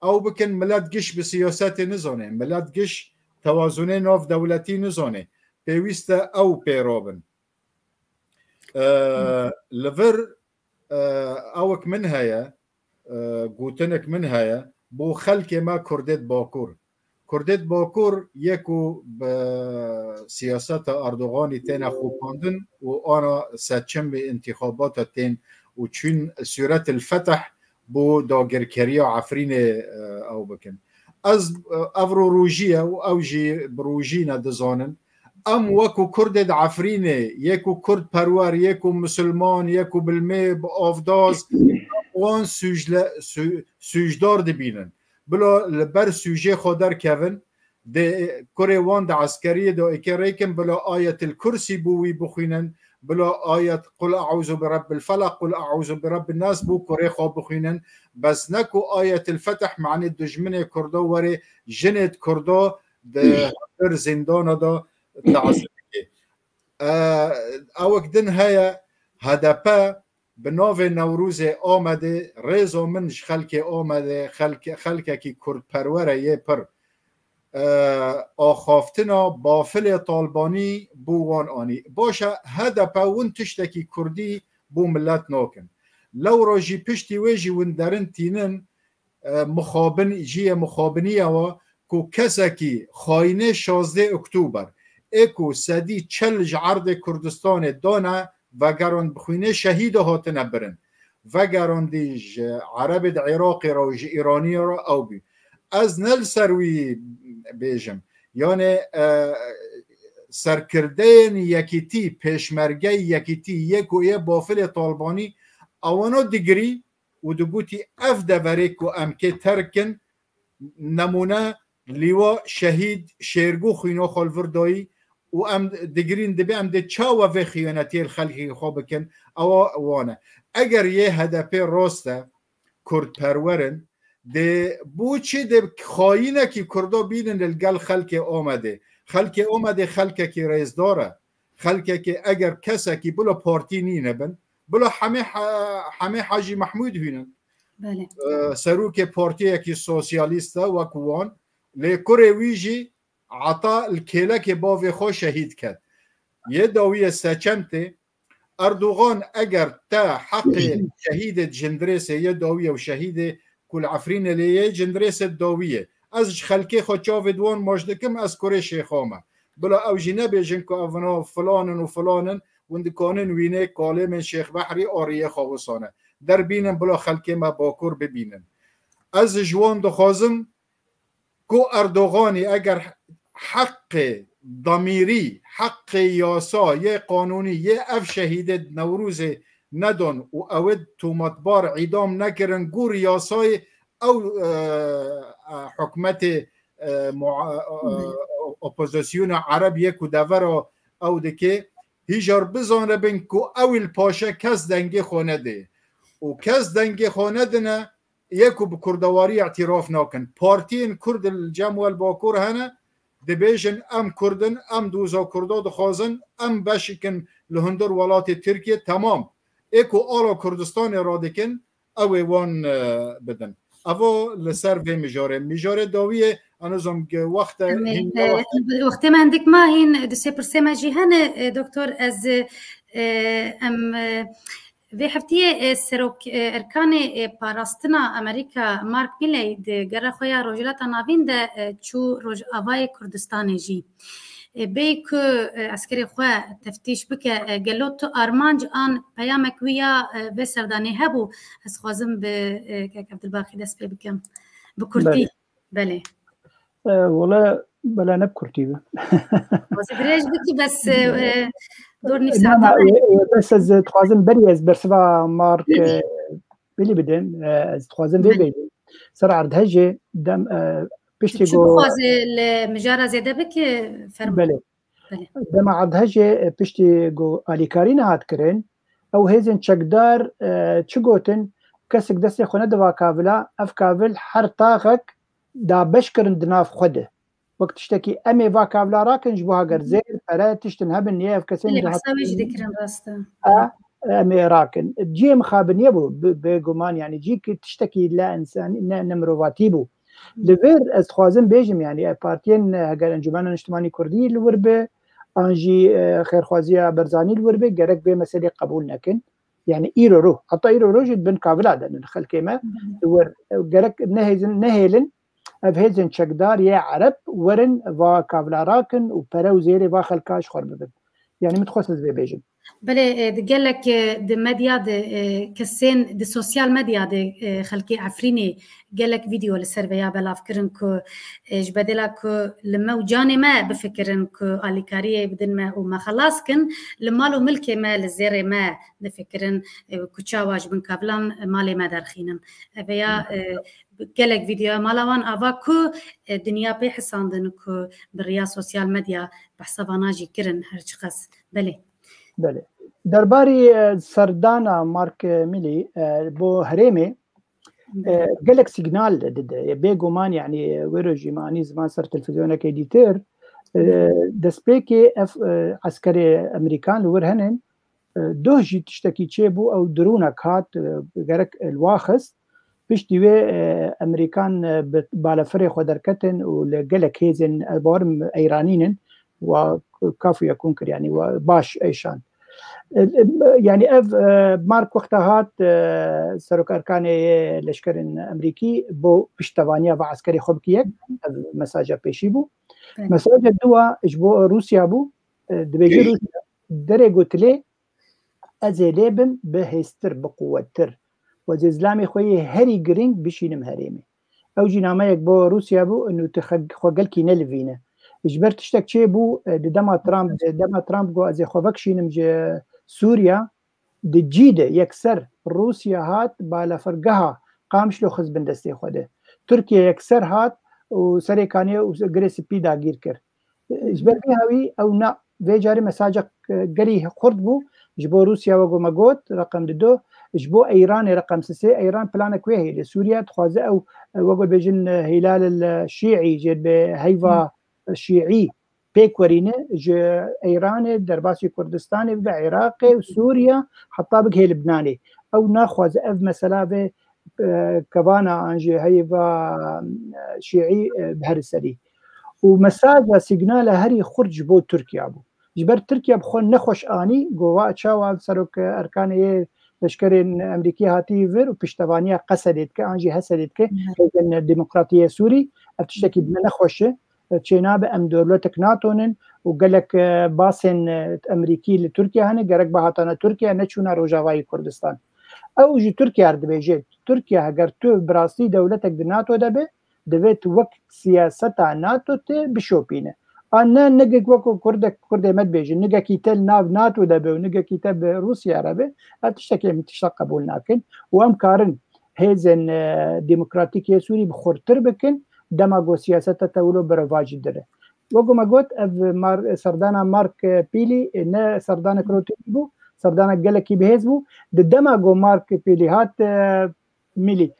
ew bikin, milet giş bi siyasetê nizane, milet giş tewazunê nav dewletî nizane. Pêwîst e ew pê rabin. E, li vir, e, ewek min heye, e, gotinek min heye, bo xelkê me Kurdê di Bakur. Kurdê di Bakur yê ku bi siyaseta Erdoganî têne xopandin û ana seçim wê întîxabata tên û çûn sûretil feteh bo dagirkeriya Efrînê, e, ew bikin. Ez, e, ev ro rojî ye û ew jî bi rojî ne dizanin. Em wekû Kurdê di Efrînê, yê ku Kurd perwer, yê ku misilman, yê ku bilmê bi avdaz, wan sûcdar dibînin. Bila li ber sûcê xwe derkevin, dê kurê wan di eskeriyê de êkê rêkin, bila Ayetil Kursî bû wî bixwînin, bila ayet Qul e'ûzu bi Rebbil Felaq, Qul e'ûzu bi Rebbin Nas bû kurê xwe bixwînin. Bes ne ku Ayetil Fetih, manê dijminê Kurdo were, jinê Kurdo di hundir zîndana de tazî dike. E, ewek din heye, H D P bi navê Newrozê Amedê, rêza min ji xelkê Amedê, xelke-, xelkekî kurdperwer e yê pir, e, axaftina bafilê Talbanî bo wan anî. Baş e, H D P win tiştekî kurdî bo milet nakin. Lewra jî piştî wê jî win derin tînin, e, mixabin, jiyê mixabinî ye wa ku kesekî xayînê şazdeh Oktober, ê ku sedî çil ji erdê Kurdistanê dane, vegerand bixwînê şehîda hatine birin. Vegerandî ji Erebê di Iraqê re û ji Îranî re ew bî. Ez ne li ser wî bêjim. Yanê, e, serkirdeyên yekîtî, pêşmergeyê yekîtî, yê ku yê bafilê Talbanî, ewana digirî û digotî, ev deverê ku em kê terk kin, nemûne lîwa şehîd Şêrgo xwîna xwe li vir dayî û em digirîn, dibê em dê çawa vê xiyonetiyê li xelkê xwe bikin, ewa wan e. Eger yê H D P rast e, kurdperwer in, dê bo çi dê xayînekî kurda bînin li gel xelkê Amedê? Xelkê Amedê xelkekî rêzdar e. Xelkekê eger kesekî bila partî nîne bin, bila hemê ha-, hemê Hacî Mehmûd hînin. Belê. E, serokê partiyekî sosyalîst e wek wan, lê kurê wî jî heta li kêlekê bavê xwe şehîd ket. Yê dawiyê seçem tê, Erdogan eger te heqê şehîdê di jindirêsê yê dawiyê û şehîdê ku li Efrînê lê yê jindirêsê dawiyê, ez ji xelkê xwe çavê di wan maç dikim, ez kurê şêxa me. Bila ew jî nebêjin ku ev vina filan in û filan in, hûn dikanin wînê kalêmên Şêx Behrî a riyê xwe wisane. Derbînin bila xelkê me Bakur bibînin. Ez ji wan dixwazim ku Erdoganî eger heqê damîrî, heqê yasa yê qanûnî yê ev şehîdê Newrozê nedon û ew ê tometbar îdam nekirin, gor yasayê ew, e, e, hikûmetê, e, mua-, e, opozisyona Ereb yê ku devera ew dike, hîjar bizanibin ku ew li paşe kes dengê xwe nedê. Û kes dengê xwe nedine, yê ku bi kurdewarî îtîraf nakin. Partiyên kurd li cem we li Bakur hene, dibêjin, em kurd in, em doza kurda dixwazin, em beşikin li hundir welatê Tirkiye, temam. Ê ku ala Kurdistanê radikin, ew ê wan, e, bidin. Evo li ser vê mijarê. Mijarê dawiyê, ez nizam, wexte Em ê, hîn e, wextê me hindik ma hîn du sê pirsê me jî hene, e, doktor, ez, e, em, e, vê heftiyê, e, serok, e, erkanê, e, parastina Amerîka Mark Milley di gera xwe ya Rojhilata Navîn de, e, çû Rojavayê Kurdistanê jî. E, bêyî ku, e, eskerê xwe teftîş bike, e, gelo tu armanc an peyamek wî ya, e, vê serdanê hebû? Ez xwazim bi, e, kek Evdilbaxî dest pê bikim. Bi kurtî. Belê. Belê. E, wele, bela ne bi kurtî be. Xwazî dirêj bikî, bes, e, e, dor nîv Na, na, saeta e, e, bes ez dixwazim berî ez bersiva Mark, e, Bilî bidim, e, ez dixwazim vê Belê. bêjim. Ser erdhejê dem, e, piştî Çi ku bixwaze li mijara zêde bike, fermo. Belê. Belê. Dema erdhejê, e, piştî ku alîkarî nehat kirin, ew hêzên çekdar, e, çi gotin, kesek destê xwe nediva kavila, ev kavil her taxek dabeş kirin di nav xwe de. Wek tiştekî em ê va kavila rakin, ji bo heger zêr, pere, tiştin hebin, niye ev kesên Belê, dihat behsa wê jî dikirin, rast e. E, em ê rakin. Cihê mixabin ye bû, bi, bêguman, yani cî ki tiştekî la însanî, ne, ne mirovatî bû. Li vir ez dixwazim bêjim, yani, e, partiyên, e, heger Encûmena Niştimanî Kurdî li wir be, an jî, e, xêrxwaziya Barzanî li wir be, gerek vê meselê qebûl nekin. Yani îro rû, heta îro rû jî di bin kavila de ne xelkê me. Li wir, e, gerek nehêzin, nehêlin, ev hêzên çekdar yê Ereb werin va kavila rakin û pere û zêrê va xelka ji xwe bibin. Yani min dixwest ez vê bêjim. Belê, e, di gelek, e, di medya de, e, kesên di sosyal medya de, e, xelkê Efrînê gelek vîdeo li ser vêya belav kirin ku, e, ji bedêla ku li me û canê me bifikirin ku alîkariyê bidin me û me xelas kin, li mal û milkê me, li zêrê me difikirin, e, ku çawa ji bin kavilan malê me derxînin. E, vêya, e, gelek vîdeoya mala wan ava ku, e, dinya pê hisandin ku bi riya sosyal medya behsa vana jî kirin her çiqas. Belê. Belê. Derbarî, e, serdana Mark Milley, e, bo herêmê, e, gelek signal dide. Bêguman, yani, wê rojî me anî ziman ser televîzyonekê dîtir, e, destpêkê ev, e, eskerê Amerîkan li wir henin, e, doh jî tiştekî çêbû, ew dronek hat, e, gerek li wa xist. Piştî wê, e, Amerîkan, e, bi balafirê xwe derketin û li gelek hêzên, ez bawerim, Eyranî nin, wa kaf û yekûn kir, yani wa baş eşand. E, e, yani ev, e, Mark wexta hat, e, serok erkanê yê leşkerên Amerîkî bo piştevaniya va eskerê xwe bikî yek, ev mesaja pêşî bû. Evet. Mesaja dua ji bo Rûsya bû, e, dibêje Rûsya derê gotilê ez ê lê bim bi hêztir, bi quwettir. Wezê zilamê xwe yê herî girîng bişînim herêmê. Ew jî nameyek bo Rûsya bû, û tu xe-, xwe gelkî nelivîne. Ji ber tiştek çêbû, e, di dema Trump, di dema Trump got, ez ê xwe vekişînim ji Sûriya, di cî de yekser Rûsya hat balafirgeha Qamişlo xist bin destê xwe de. Tirkiye yekser hat û Serêkaniyê û Girê Spî dagîr kir. Ji ber vê hawî ew na vê carê mesajek, e, gelî xurt bû. Ji bo Rûsya wego me got, reqem dido, ji bo Eyranê reqem sisê, Eyran planek wê heye li Sûriye, dixwaze ew, e, wego bêjin, e, Hîlal el Şîî, jê bi heyva Şîî pêk werîne, ji Eyranê, derbasî Kurdistanê bibe, Iraqê, Sûriye, heta bigihê Libnanê. Ew naxwaze ev mesela vê, e, kevana an jî heyva, e, Şîî, e, bi her serî. Û mesaja sîgnala herî xurt ji bo Tirkiye bû. Ji ber Tirkiye bi xwe nexweş anî, gova çawa serok erkanê yê leşkerên Amerîkî hatî vir û piştevaniya Qesedê dike, an jî Hesedê dike, hêzên demokratî yê Sûrî, ev tiştekî bi me nexweş e, çênabe, em dewletek NATO nin û gelek, e, basên, e, Amerîkî li Tirkiye hene, gerek bihatana Tirkiye, neçûna Rojavayê Kurdistan. Ew ji Tirkiye re dibêje, Tirkiye heger tu bi rastî dewletek di NATO de be, divê tu wek siyaseta NATO tu bişopîne. A ne nigek wek Kurdek, Kurdê me dibêjin, nigekî te li nav NATO de be û nigekî te bi Rûsya re be, ev tiştekê em tişta qebûl nakin û em karin hêzên, e, demokratîk yê Sûrî bi xurtir bikin, dema ku siyaseta te wilo berevajî dire. Wek ku me got, ev mar-, serdana Mark Pîlî, e, ne serdanek rotînî bû, serdanek gelekî bihêz bû. Di dema ku Mark Pîlî hat, e, Milley,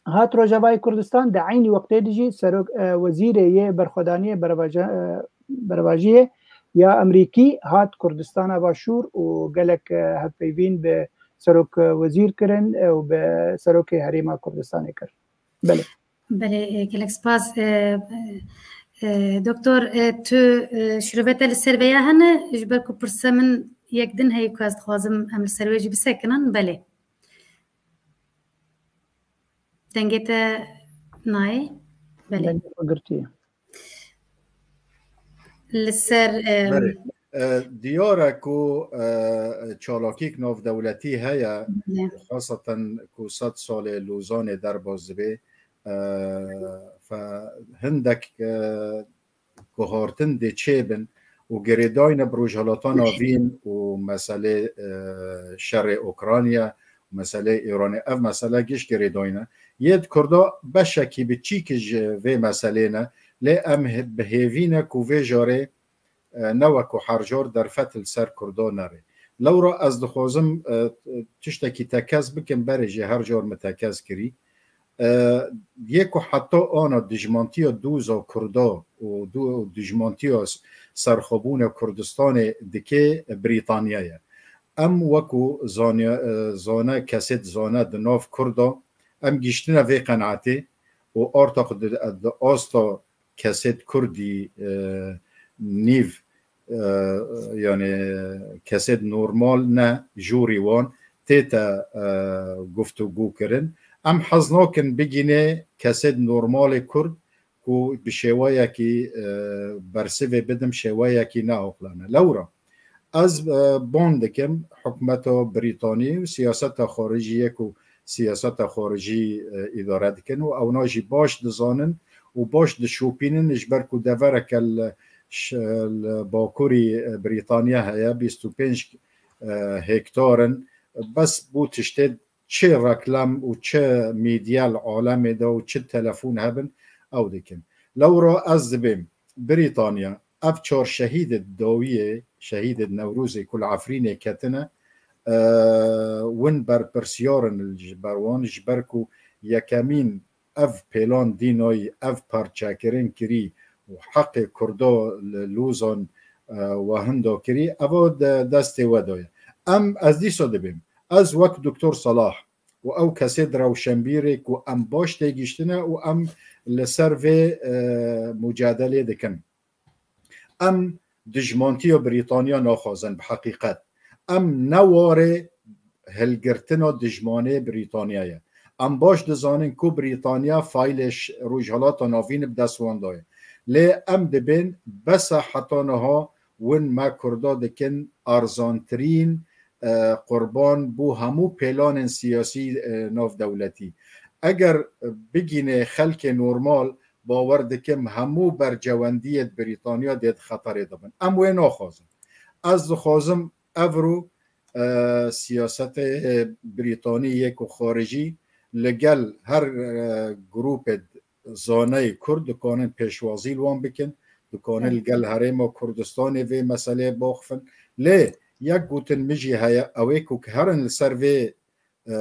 hat Rojavayê Kurdistan, di eynî wextê de jî serok, e, wezîrê yê berxwedaniyê berevaja-, e, berevajiyê ya Amerîkî hat Kurdistana Başûr û gelek, e, hevpeyvîn bi serok, e, wezîr kirin, e, û bi serokê Herêma Kurdistanê kir. Belê. Belê, e, gelek spas. E, e, e, doktor, e, tu, e, şirove te li ser vêya hene, ji ber ku pirse min yek din heye ku ez dixwazim em li ser wê jî bisekinin. Belê. Dengê te nayê? Belê. Dengê xwe girtiye. Li ser, e, Belê. E, diyar e ku, e, çalakîk navdewletî heye, belê, xaseten ku sed salê Lozanê derbas dibe, e, fe hindek, e, guhartin dê çêbin û girêdayî ne bi Rojhilata Navîn û meselê, e, şerê Ukrayna û meselê Îranê. Ev mesele giş girêdayî ne. Yê di Kurda beşekî biçîk ji vê meselê ne, lê em he-, bi hêvî ne ku vê jarê, e, ne wekû her car derfet li ser Kurda nere. Lewra ez dixwazim, e, tiştekî tekez bikim, berê jî her car min tekez kirî. E, yê ku heta ana dijmantiya doza Kurda û do-, dijmantiya s-, serxwebûna Kurdistanê dike Brîtanya ye. Em wekû zane, e, zane, kesêt zane di nav Kurda, em giştine vê qenaetê û artaq di, di asta kesêt Kurdî, e, nîv, e, yani kesêt normal ne, jûrî wan tête, e, guftûgû kirin. Em hez nakin bigîne kesêt normalê Kurd ku bi şêweyekî, e, bersivê bidim, şêweyekî neoqlane. Lewra ez, e, ban dikim hikûmeta Brîtanî û siyaseta xaricî yê ku siyaseta xaricî, e, îdare dikin û ewna jî baş dizanin û baş dişopînin, ji ber ku devereke li ş-, li bakurî, e, Brîtanya heye, bîst û pênc, e, hektar in. Bes bû tiştê çi reklam û çi medya li alemê de û çi telefon hebin, ew dikin. Lewra ez dibêm Brîtanya, ev çar şehîdê dawiyê, şehîdê Newrozê ku li Efrînê ketine, e, win berpirsiyar in ji ber wan, ji ber ku yekemîn ev pêlan dînayî, ev parçekirin kirî û heqê Kurda li Lozan, e, we hinda kirî, eva de destê we daye. Em, ez dîsa dibêm, ez wek Doktor Salah û ew kesê di rewşenbîrê ku em baş têgihiştine û em li ser vê, e, mucadelê dikin. Em dijmantiya Brîtanya naxwazin bi heqîqet. Em ne warê hilgirtina dijmanê Brîtanya ye. Em baş dizanin ku Brîtanya faîlê ş-, Rojhilata Navîn bi dest wan daye. Lê em dibên bes e heta niha win me Kurda dikin arzantirîn, e, qurban bo hemû pêlanên siyasî, e, navdewletî. Eger bigîne xelkê normal, bawer dikim hemû bercewendiyê di Brîtanya dê di xeterê de bin. Em wê naxwazin. Ez dixwazim evro, e, siyasetê, e, Brîtanî yê ku xaricî li gel her, e, grûpê zaneyê Kurd dikanin pêşwazî li wan bikin, dikanin li gel Herêma Kurdistanê vê meseleyê baxifin. Lê yek gotin min jî heye, ew ê ku herin li ser vê, e,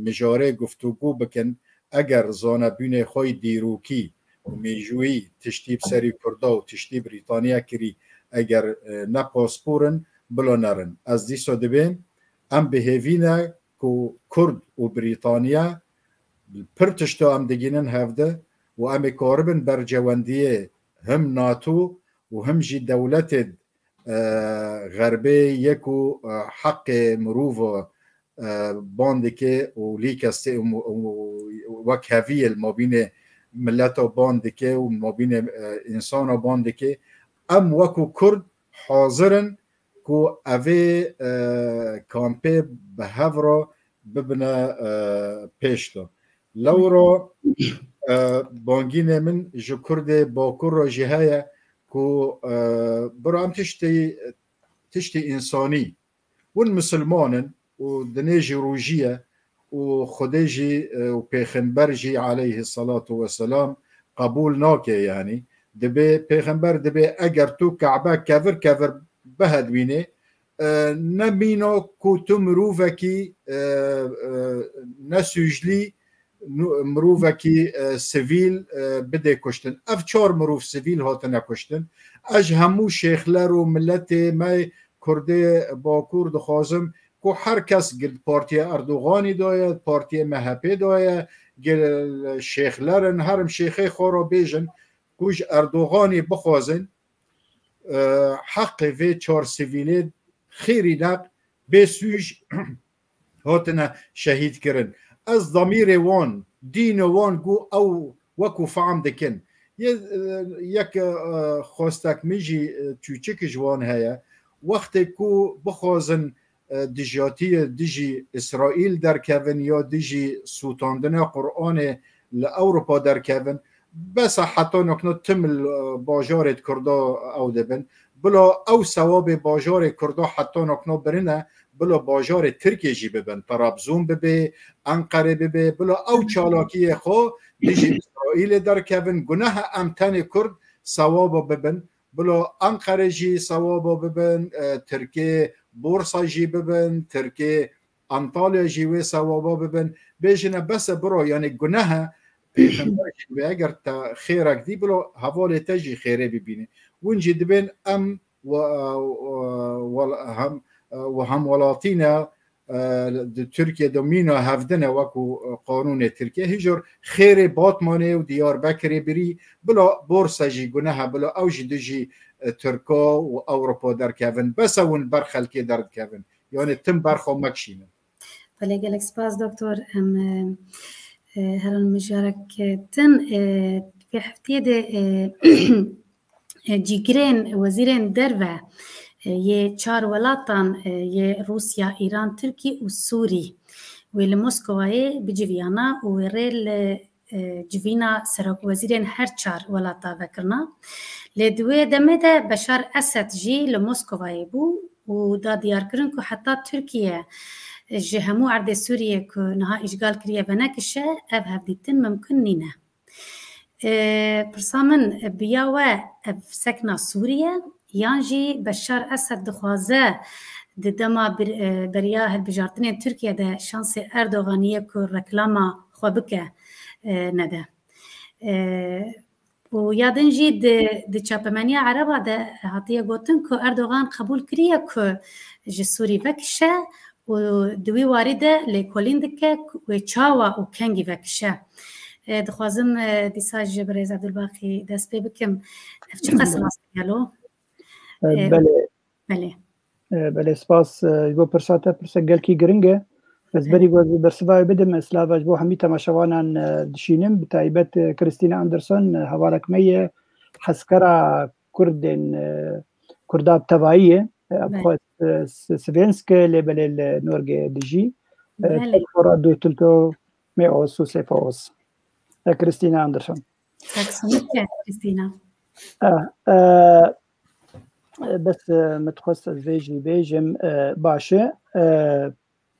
mijarê guftûgû bikin, eger zanebûnê xwe yî dîrokî û mêjûyî tiştî bi serî Kurda û tiştî Brîtaniya kirî, eger, e, ne paspor in, bila nerin. Ez dîsa dibêm, em bi hêvî ne ku Kurd û Brîtaniya pir tişta em digînin hevde û em ê karibin bercewendiyê him NATO û him jî dewletê, e, Xerbê yê ku, e, heqê mirova, e, ban dike û lîkestê û, û wekheviyê li mabînê mileta ban dike û mabînê, e, însana ban dike. Em wekû Kurd hazir in ku evê, e, kampê bi hev re bibine, e, pêş de. Lewra, e, bangînê min ji Kurdê Bakur re jî heye ku, e, bira em tiştê, tiştê însanî, hûn misilman in û dinê jî rojî ye û Xwedê jî, e, û Pêxember jî aleyhisselatu vesselam qebûl nake, yanî dibê Pêxember dibê eger tu Kabe kevir kevir bihedwînê, e, ne mîna ku tu mirovekî, e, e, ne sûclî, nu-, mirovekî, e, sivîl, e, bidê kuştin. Ev çar mirov sivîl hatine kuştin. Ez ji hemû şêxler û miletê me Kurdê Bakur dixwazim ku her kes gil partiya Erdoganî daye, partiya M H P daye, gil şêxler in, herim şêxê xwe re bêjin ku ji Erdoganî bixwazin, e, heqê vê çar sivîlê xêrî neq bê sûc hatine şehîd kirin. Ez damîrê wan, dînê wan ku ew wekû fehm dikin. Yê, e, yek, e, xwestek min jî, e, çûçik ji wan heye. Wextê ku bixwazin, e, dijatiyê dijî Îsraîl derkevin ya dijî sûtandina Qur'anê li Ewropa derkevin, bes e heta nokno tim li, e, bajarê Kurda ew dibin. Bila ew sewabê bajarê Kurda heta nokno birine, bila bajarê Tirkê jî bibin. Trabzon bibe, Enqere bibe, bila ew çalakiyê xwe dijî Îsraîlê derkevin. Gunehe em tenê Kurd sewaba bibin. Bila Enqere jî sewaba bibin, e, Tirkê Bursa jî bibin, Tirkê Antalya jî wê sewaba bibin. Bêjine bes e biro, yanî guneh e. Pêxember jî dibê eger te xêrek dî, bila hevalê te jî xêrê bibîne. Win jî dibên em we-, we-, hem e, û hemwelatî ne, e, di Tirkiye de mîna hevdin e wekû, e, qanûnê Tirkiye. Hîjor xêrê Batmanê û Diyarbekirê birî, bila Borsa jî guneh e, bila ew jî dijî, e, Tirka û Ewropa derkevin. Bes e hûn ber xelkê derdikevin. Yanê tim ber xwe mekişînin. Belê, gelek spas, doktor. Em, e, e, herin mijarek, e, din, e, vê heftiyê de, e, e, cîgirên wezîrên derve, e, yê çar welatan, e, yê Rûsya, Îran, Tirkî û Sûrî wê li Moskowayê biciviyana û wê rê li, e, civîna serokwezîrên her çar welata vekirina. Lê di wê demê de Beşar Esed jî li Moskowayê bû û da diyarkirin ku heta Tirkiye ji hemû erdê Sûriyê ku niha îşgal kiriye venekişe, ev hevdîtin mimkun nîne. E, pirsa min, e, bi ya we ev sekna Sûrî ye, yan jî Beşar Esed dixwaze di dema bir, e, beriya hilbijartinên Tirkiye de şansê Erdoganî ye ku reklama xwe bike, e, nede. E, û ya din jî di, di çapemeniya Ereba de hatiye gotin ku Erdogan qebûl kiriye ku ji Sûrî vekişe û di wî warî de lêkolîn dike ku wê çawa û kengî vekişe. E, dixwazim, e, dîsa ji birêz Ebdulbaqî dest pê bikim. Ev çiqas rast e gelo? E, E, belê. Belê. E, belê, spas, e, ji bo pirsa te, pirsa gelkî giring e. Ez Belê. berî ku ez bersiva wê bidim, ez silava ji bo hemî temaşevanan, e, dişînim. Bi taybet, e, Christina Anderson, e, hevalek me ye, heskera Kurdên, e, Kurda bi tevayî ye. E, Belê. xwe, e, s-, svensk e, lê belê li Norgê dijî. E, Belê. Tek xora du tilto me os û sefa os. E, Christina Anderson. Tek sonik e, Christina. E, e, bes, e, min dixwest ez vê jî bêjim, e, baş e. E,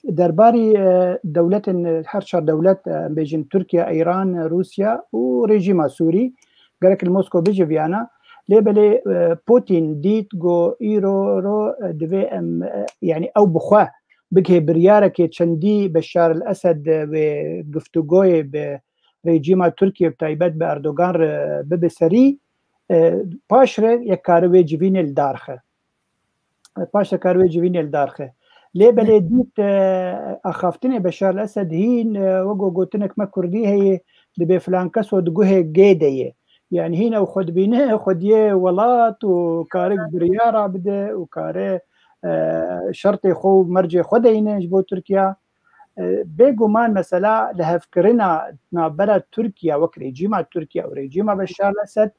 derbarî, e, dewletên, e, her çar dewlet, e, em bêjin Tirkiye, Îran, Rûsya û rejîma Sûrî, gerek li Moskow biciviyana. Lê belê, e, Putin dît ku îro ro, e, divê em, e, yanî ew bi xwe bigihê biryarekê çendî Beşar el Esed, e, wê guftûgoyê bi rejîma Tirkiye, bi taybet bi Erdogan re bibe serî, e, paş re ye kare wê civînê li dar xe. E, paş re kare wê civînê li dar xe. Lê belê dît, e, axaftinê Beşar el Esed hîn, e, wek gotinek me kurdî heye, dibê filan keso di guhê gê de ye. Yani hîn ew xwe dibîne, xwediyê welat û kare biryara bide û kare, e, şertê xwe û mercê xwe deyne ji bo Tirkiye. E, bêguman mesela lihevkirina navbera Tirkiye wek rejîma Tirkiye û rejîma Beşar el Esed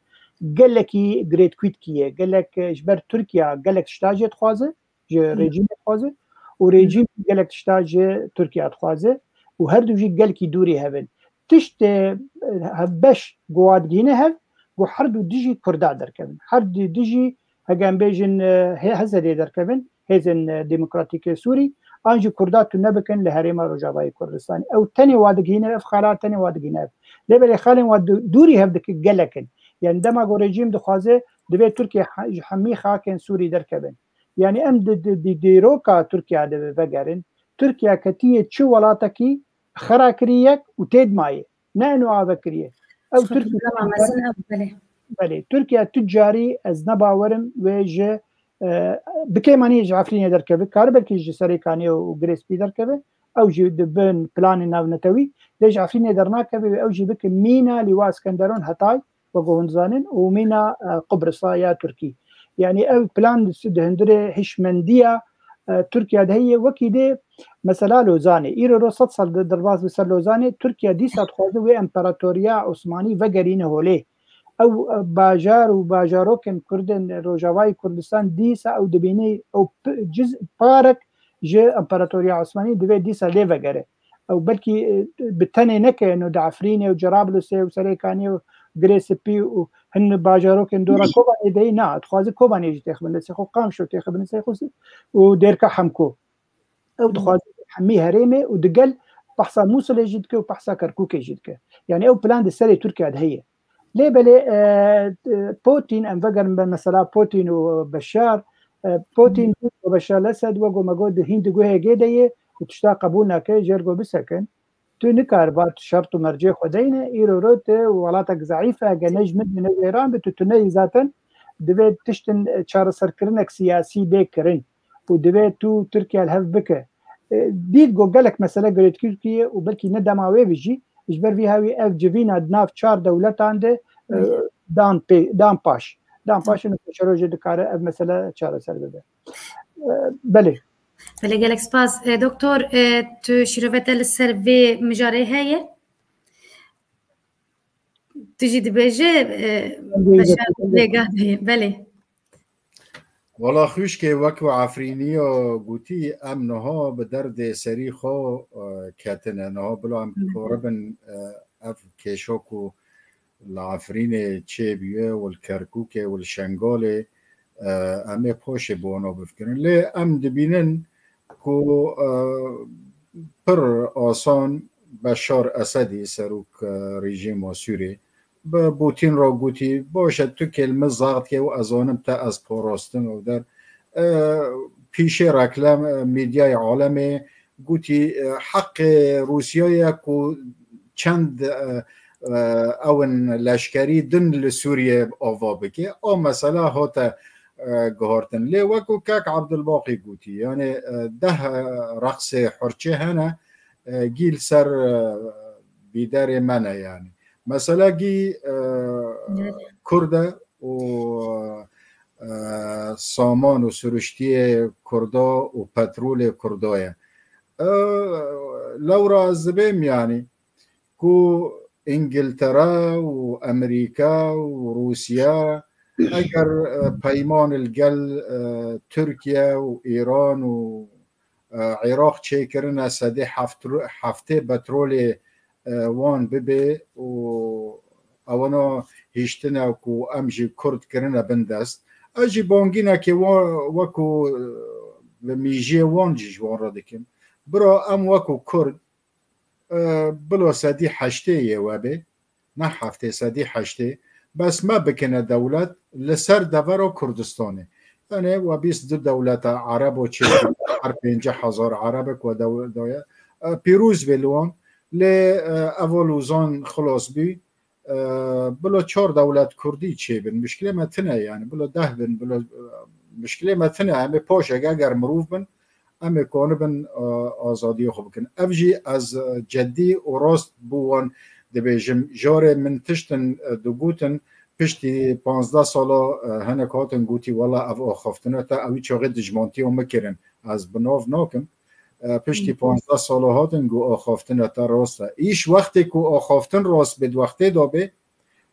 gelekî girêdkûtkî ye. Gelek, e, ji ber Tirkiye gelek tişta jê dixwaze, ji Hı. rejîmê dixwaze û Hı. rejîm gelek tişta ji Tirkiye dixwaze û her du jî gelkî dûrî hev in. Tiştê, e, hevbeş ku wa digihîne hev, ku her du dijî Kurda derkevin. Her du dijî, hege em bêjin, e, H D P'ê derkevin, Hêzên, e, Demokratîk ê Sûrî, an jî Kurda tune bikin li Herêma Rojavayê Kurdistanê. Ew tenê wa digihîne ev xala, tenê wa digihîne ev. Lê belê xalên wa du-, dûrî hev dike gelek in. Yani dema ku rejîm dixwaze, divê Tirkiye he-, ji hemî xakên Sûrî derkevin. Yani em di, di, di dîroka Tirkiye de vegerin. Tirkiye ketiye çi welatekî xera kirî yek û têd mayê. Ne eno ave kiriye. Ew Tirkiye, Problema mezin ew, belê. Belê, Tirkiye tu carî ez ne bawerim wê ji, e, bi kêmanî ji Efrînê derkeve, kare belkî ji Serêkaniyê û Girê Spî derkeve, ew jî di bin planê navnetewî, lê ji Efrînê dernakeve wê ew jî bike mîna Lîwa Skenderon Hetay, wek hûn dizanin, û mîna, e, Qubrisa ya Tirkî. Yani ev plan di, di hundirê hişmendiya, e, Tirkiye de heye, wekî dê mesela Lozanê. Îro ro sed sal di-, derbas bi ser Lozanê, Tirkiye dîsa dixwaze wê împaratoriya Osmanî vegerîne holê. Ew, e, bajar û bajarokên Kurdên Rojavayê Kurdistan dîsa ew dibîne, ew p-, ciz, parek ji împaratoriya Osmanî divê dîsa lê vegere. Ew belkî, e, bi tenê neke, eno di Efrînê û Cerablusê û Serêkaniyê û Girê Spî û hin bajarokên dora Kobanê de yî, na, dixwaze Kobanê jî têxibin destê xwe, Qamşo têxibin destê xwe û Dêrka Hemko. Ew dixwaze hemî herêmê û digel behsa Mûsilê jî dike û behsa Kerkûkê jî dike. Yani ew plan di serê Tirkiye de heye. Lê belê, e, e, Putin, em vegerin be mesela Putin û Beşar, e, Putin û Beşar el-Esed wek ku me got di hîn di guhê gê de ye û tişta qebûl nake, jêr got bisekin. Tu nikar vat şert û mercê xwe deyne, îro ro tu welatek zeîf e, hege ne ji min ne ji Îran bi, tu tune yî zaten divê tiştin, e, çareserkirinek siyasî bê kirin. û divê tu Tirkiye li hev bike. E, dît ku gelek mesele girêdayî ye û belkî ne dema wê bî jî, ji ber vî hawî ev civîna di nav çar dewletan de, e, dan pê, dan paş. Dan paş û pêşerojê dikare ev mesele çareser bibe. E, belê. Belê, gelek spas. E, doktor, e, tu şîrove te li ser vê mijarê heye? Tu jî dibêje, e, Belê, beşar belê. Vêga de ye. Belê. Wala xwişkê, wek we Efrîniya gotî, em niha bi derdê serî xwe, e, ketine. Niha bila em Hı hı. koribin, e, ev kêşa ku li Efrînê çêbûye û li Kerkûkê û li Şengalê, e, em ê paşê bi wana bifikirin. Lê em dibînin ku, e, pir asan Beşar Esedî, serok, e, rejîma Sûrê, bi Pûtîn re gotî, "Baş e, tu kêl min zax dike û ez zanim te ez parastim." Ew der, e, pîşê reklam, e, medyayê alemê gotî, e, heqê Rûsya ye ku çend, e, e, ew in leşkerî din li Sûriyê ava bike. A mesela hate, e, guhartin. Lê wekû kek Abdulbaqî gotî, yani, e, deh, e, reqsê hurçê hene, e, gî li ser, e, bîderê me ne yani. Mesela gî, e, Evet. Kurd e û, e, saman û siruştiyê Kurda û petrolê Kurda ye. E, lewra ez dibêm yani ku Îngiltere û Amerîka û Rûsya eger, e, peyman li gel, e, Tirkiye û Îran û, e, Iraq çêkirine sedê heft-, heftê petrolê, e, wan bibe û ewana hiştine ku em jî Kurd kirine bin dest. Ez jî bangînekê wa-, wekû, e, bi mîjiyê wan jî ji wan re dikim. Bira em wekû Kurd, e, bila sedî heştê yê we bê, ne heftê, sedî heştê, bes me bikine dewlet li ser devera Kurdistanê. Yani we bîst du dewleta Erebo çêkir, her pêncî hezar Erebek we dew-, daye. E, pîroz bê li wan, lê, e, eva Lozan xilas bî, e, bila çar dewlet Kurdî çêbin. Muşkilê me tune yani, bila deh bin, bila, e, muşkilê me tune. Em ê paşek eger mirov bin, em ê kanibin, e, azadiyê xwe bikin. Ev jî ez, e, cedî û rast bo wan dibêjim. Jarê min tiştin, e, digotin, piştî panzdeh sala, e, hinek hatin gotî, "Wela ev axaftina te, ewî çaxê dijmantiya min kirin." Ez bi nav nakim. E, piştî Hı. panzdeh sala hatin ku axaftina te rast e. Îş wextê ku axaftin rast bê, di wextê de bê,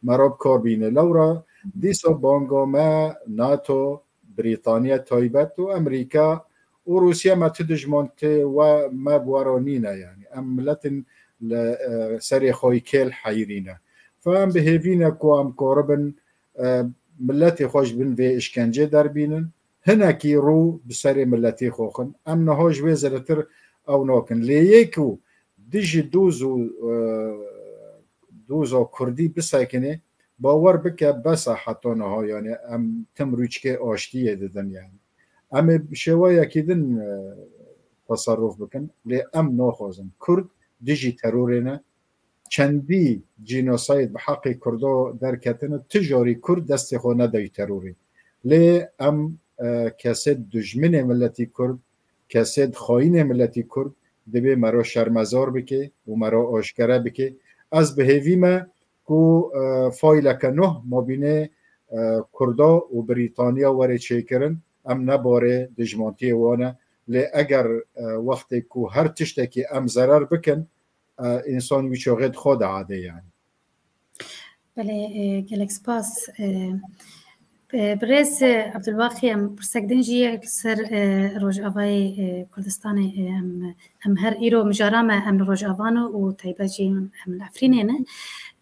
me re bi kar bîne. Lewra dîsa banga me NATO, Brîtanya taybet û Amerîka û Rûsya me tu dijmantê we me bi we re nîne yani. Em miletin li, e, serê xwe yî kêl heyirî ne. Fe em bi hêvî ne ku em karibin, e, miletê xwe ji bin vê işkencê derbînin. Hinekî rû bi serê miletê xwe xin. Em niha ji wê zêdetir ew nakin. Lê yê ku dijî doz û, e, doza Kurdî bisekine, bawer bike bes e heta niha, yani em tim rûçkê aştiyê didin yani. Em ê bi şêweyekî din, e, teserruf bikin, lê em naxwazin. Kurd dijî terorê ne, çendî cînosayd bi heqê Kurdo derketine, tu carî Kurd destê xwe nedayî terorê. Lê em, e, kesê dijminê miletî Kurd, kesê xayînê miletî Kurd divê me re şermezar bike û me re aşkere bike. Ez bi hêvî me ku, e, fayleke nuh mabînê, e, Kurda û Brîtanya were çêkirin, em ne barê dijmantiyê wan e. Lê eger, e, wextê ku her tiştekî em zerer bikin, e, însan wî çaxê di xwe de ade yani. Belê, e, gelek spas. E, e, birêz, e, Abdulbaqî, em pirsek din jî yek li ser, e, Rojavayê, e, Kurdistanê, e, em, em her îro mijara me, em li Rojava ne û taybet jî em li Efrînê ne.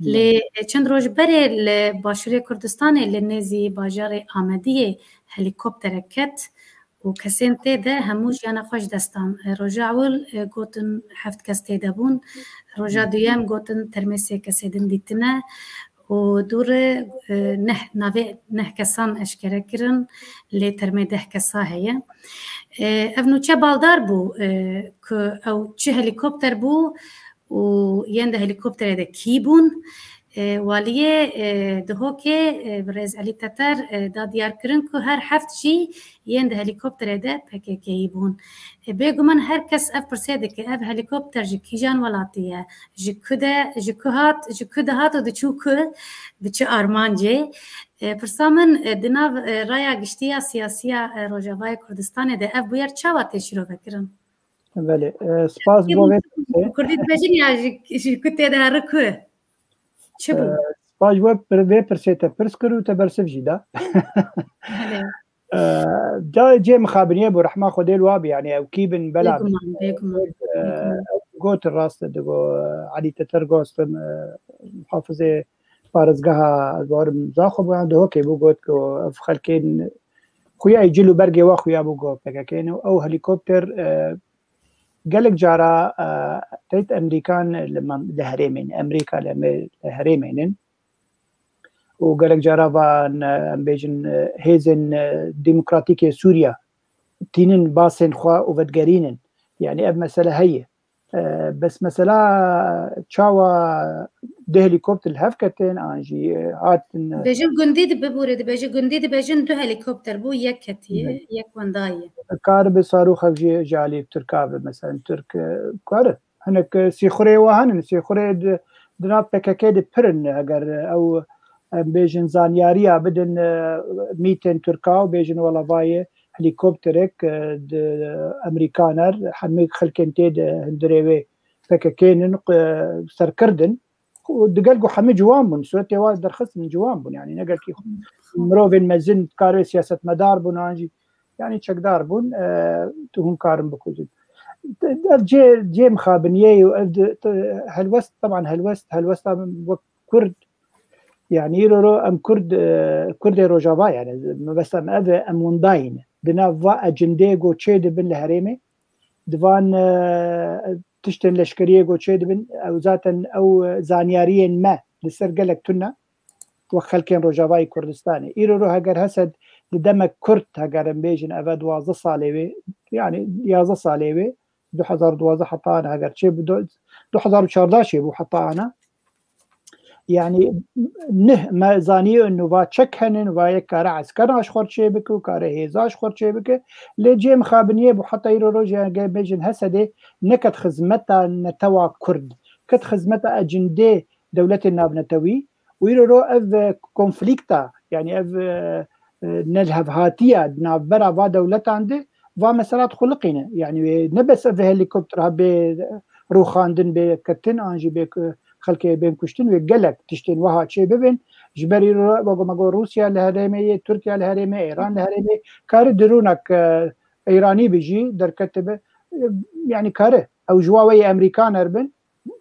Lê, e, çend roj berê li Başûrê Kurdistanê, li nêzî bajarê Amediyê helîkopterek ket û kesên tê de hemû jiyana xwe ji dest dan. E, roja ewil, e, gotin heft kes tê de bûn. Roja duyem gotin termê sê kesê din dîtine û dû re, e, neh, navê neh kesan eşkere kirin, lê termê deh kesa heye. E, ev nûçe baldar bû, e, ku ew çi helîkopter bû û yên di helîkopterê de kî bûn. E, waliyê, e, Duhokê, e, birêz Elî Teter, e, da diyarkirin ku her heft jî yên di helîkopterê de P K K'yî bûn. E, bêguman her kes ev pirsê dike, ev helîkopter ji kîjan welatî ye? Ji ku de, ji ku hat, ji ku dihat û diçû ku, bi çi armancê? E, pirsa min, e, di nav, e, raya giştî ya siyasî ya, e, Rojavayê Kurdistanê de ev bûyer çawa tê şîrovekirin? Belê, e, spas bo vê pirsê. Bi kurdî dibêjin ya ji, ji ku tê de here ku? Çi bû? E, spas bo pir-, vê pirsê te pirs kir û te bersiv jî da. Belê. E, ca cê mixabiniyê bû, rehma Xwedê li wa bî, yani ew kî bin bela bin. Bêguman, bêguman, E, bêguman. Ew got rast e, digo, e, Elî Teter Gostin, e, muhafizê parêzgeha, ez bawerim Zaxo bû, yan Duhokê bû, got ku ev xelkên xuya cil û bergê wa xuya bû ku P K K ne û ew helîkopter, e, gelek cara, e, teyt Emerîkan li man-, li herêmên, Emerîka li me-, li herêmên in. Û gelek cara van, e, em bêjin, e, hêzên, e, demokratîk ê Sûriya tînin basên xwe û vedigerînin. Yani ev mesele heye. E, bes mesela çawa du helîkopter li hev ketin an jî, e, hatin, e, Dibêjin gundî dibe, borê dibêje gundî dibêjin du helîkopter bû, yek ketiye, Evet. yek wendayê. Karibe sarûxek jî ji alî Tirka be, mesela Tirk, e, kare. Hinek, e, sîxurê wa henin, sîxurê di, di nav P K K de pir in, heger ew, em bêjin zanyariya bidin, e, mîtên Tirka û bêjin wela vayê helîkopterek, e, di Emerîkan er, hemî xelkên tê de hundirê wê P K K nin, e, serkirdin. Û digel ku hemî ciwan bûn, suretê wa derxistin ciwan bûn, yani ne gelkî mirovên mezin, karê siyasetmedar bûn, an jî, yani çekdar bûn, e, tu hûn karin bikujin. Ev cê, cê mixabiniyê û ev di, te, helwest, teban helwest, helwesta min wek Kurd, yani îro ro em Kurd, e, Kurdê Rojava, yani mebesta me ev e, em windayî ne. Di nav va ecindê ku çê dibin li herêmê, di van, e, tiştên leşkeriyê ku çê dibin, ew zaten ew, e, zanyariyên me li ser gelek tune, wek xelkên Rojavayê Kurdistanê. Îro ro heger hese di demek kurt, heger em bêjin eve duwazdeh salê wê, yani yazdeh salê wê, du hezar û duwazdeh heta ana heger çê bi du, du hezar û çardeh çê bû heta ana. Yani nih me zaniye û va çek henin, va yek kare eskera ji xwe çê bike û kare hêza ji xwe çê bike. Lê cê mixabiniyê bû heta îro rojê heger bêjin Hesedê neket xizmeta netewa Kurd. Ket xizmeta ecindê dewletên navnetewî. Û îro ro ev, e, konflîkta, yani ev, e, e, nelhevhatiya di navbera va dewletan de va mesela dixuliqîne. Yani wê ne bes ev helîkopter ha bê rûxandin, bê ketin, an jî bê, e, xelkê bên kuştin, wê gelek tiştên wiha çê bibin. Ji ber îro wek me got Rûsya li herêmê ye, Tirkiye li herêmê, Îran li herêmê, kare dirûnek, e, Îranî bi jî derketibe. E, yani kare. Ew ji wa wê yê Emerîkan erbin.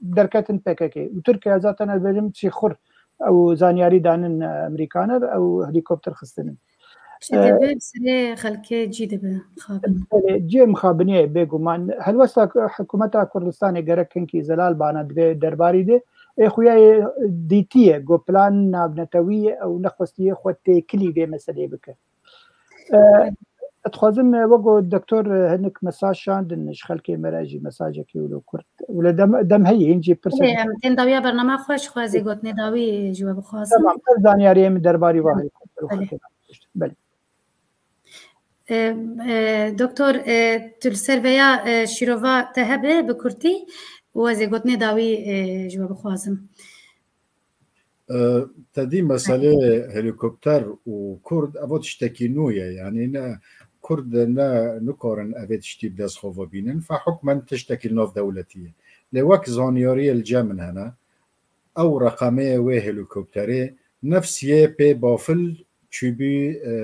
Derketin P K K. Û Tirkiye zaten ez bêjim sîxur ew zanyarî danin, e, Emerîkaner, ew helîkopter xistinin. Çi E, dibe, bi serê xelkê cî dibe, mixabin. Belê, cê mixabiniyê bêguman. Helwesta ku-, hikûmeta Kurdistanê gerek hinkî zelal bana divê derbarî de. Ê xuya yê dîtiye, ku plan navnetewî ye, ew nexwestiye xwe têkilî vê meseleyê bike. E, ez dixwazim, e, wek ku doktor, e, hinek mesaj şandin, ji xelkê me re jî mesajekî wilo kurt. Wilo dem, dem heye, hîn jî pirsek. Belê, em tên dawiya bernama xwe, ji xwe ez ê gotinê dawî ji we bixwazim. Tamam, ev zanyariyê min derbarî va Belê. Helikopter û Belê. Xelkê me. Belê. E, e, doktor, e, tu li ser vêya, e, şîrova te hebe bi kurtî û ez ê gotinê dawî, e, ji we bixwazim. E, te dî meselê helîkopter û Kurd, ev tiştekî nû ye. Yanî ne Kurd ne nikarin evê tiştî bi dest xwe ve bînin. Fe hukmen tiştekî navdewletî ye. Lê wek zanyariyê li cem min hene, ew reqemê wê helîkopterê nefs yê pê bafil çûbî, e,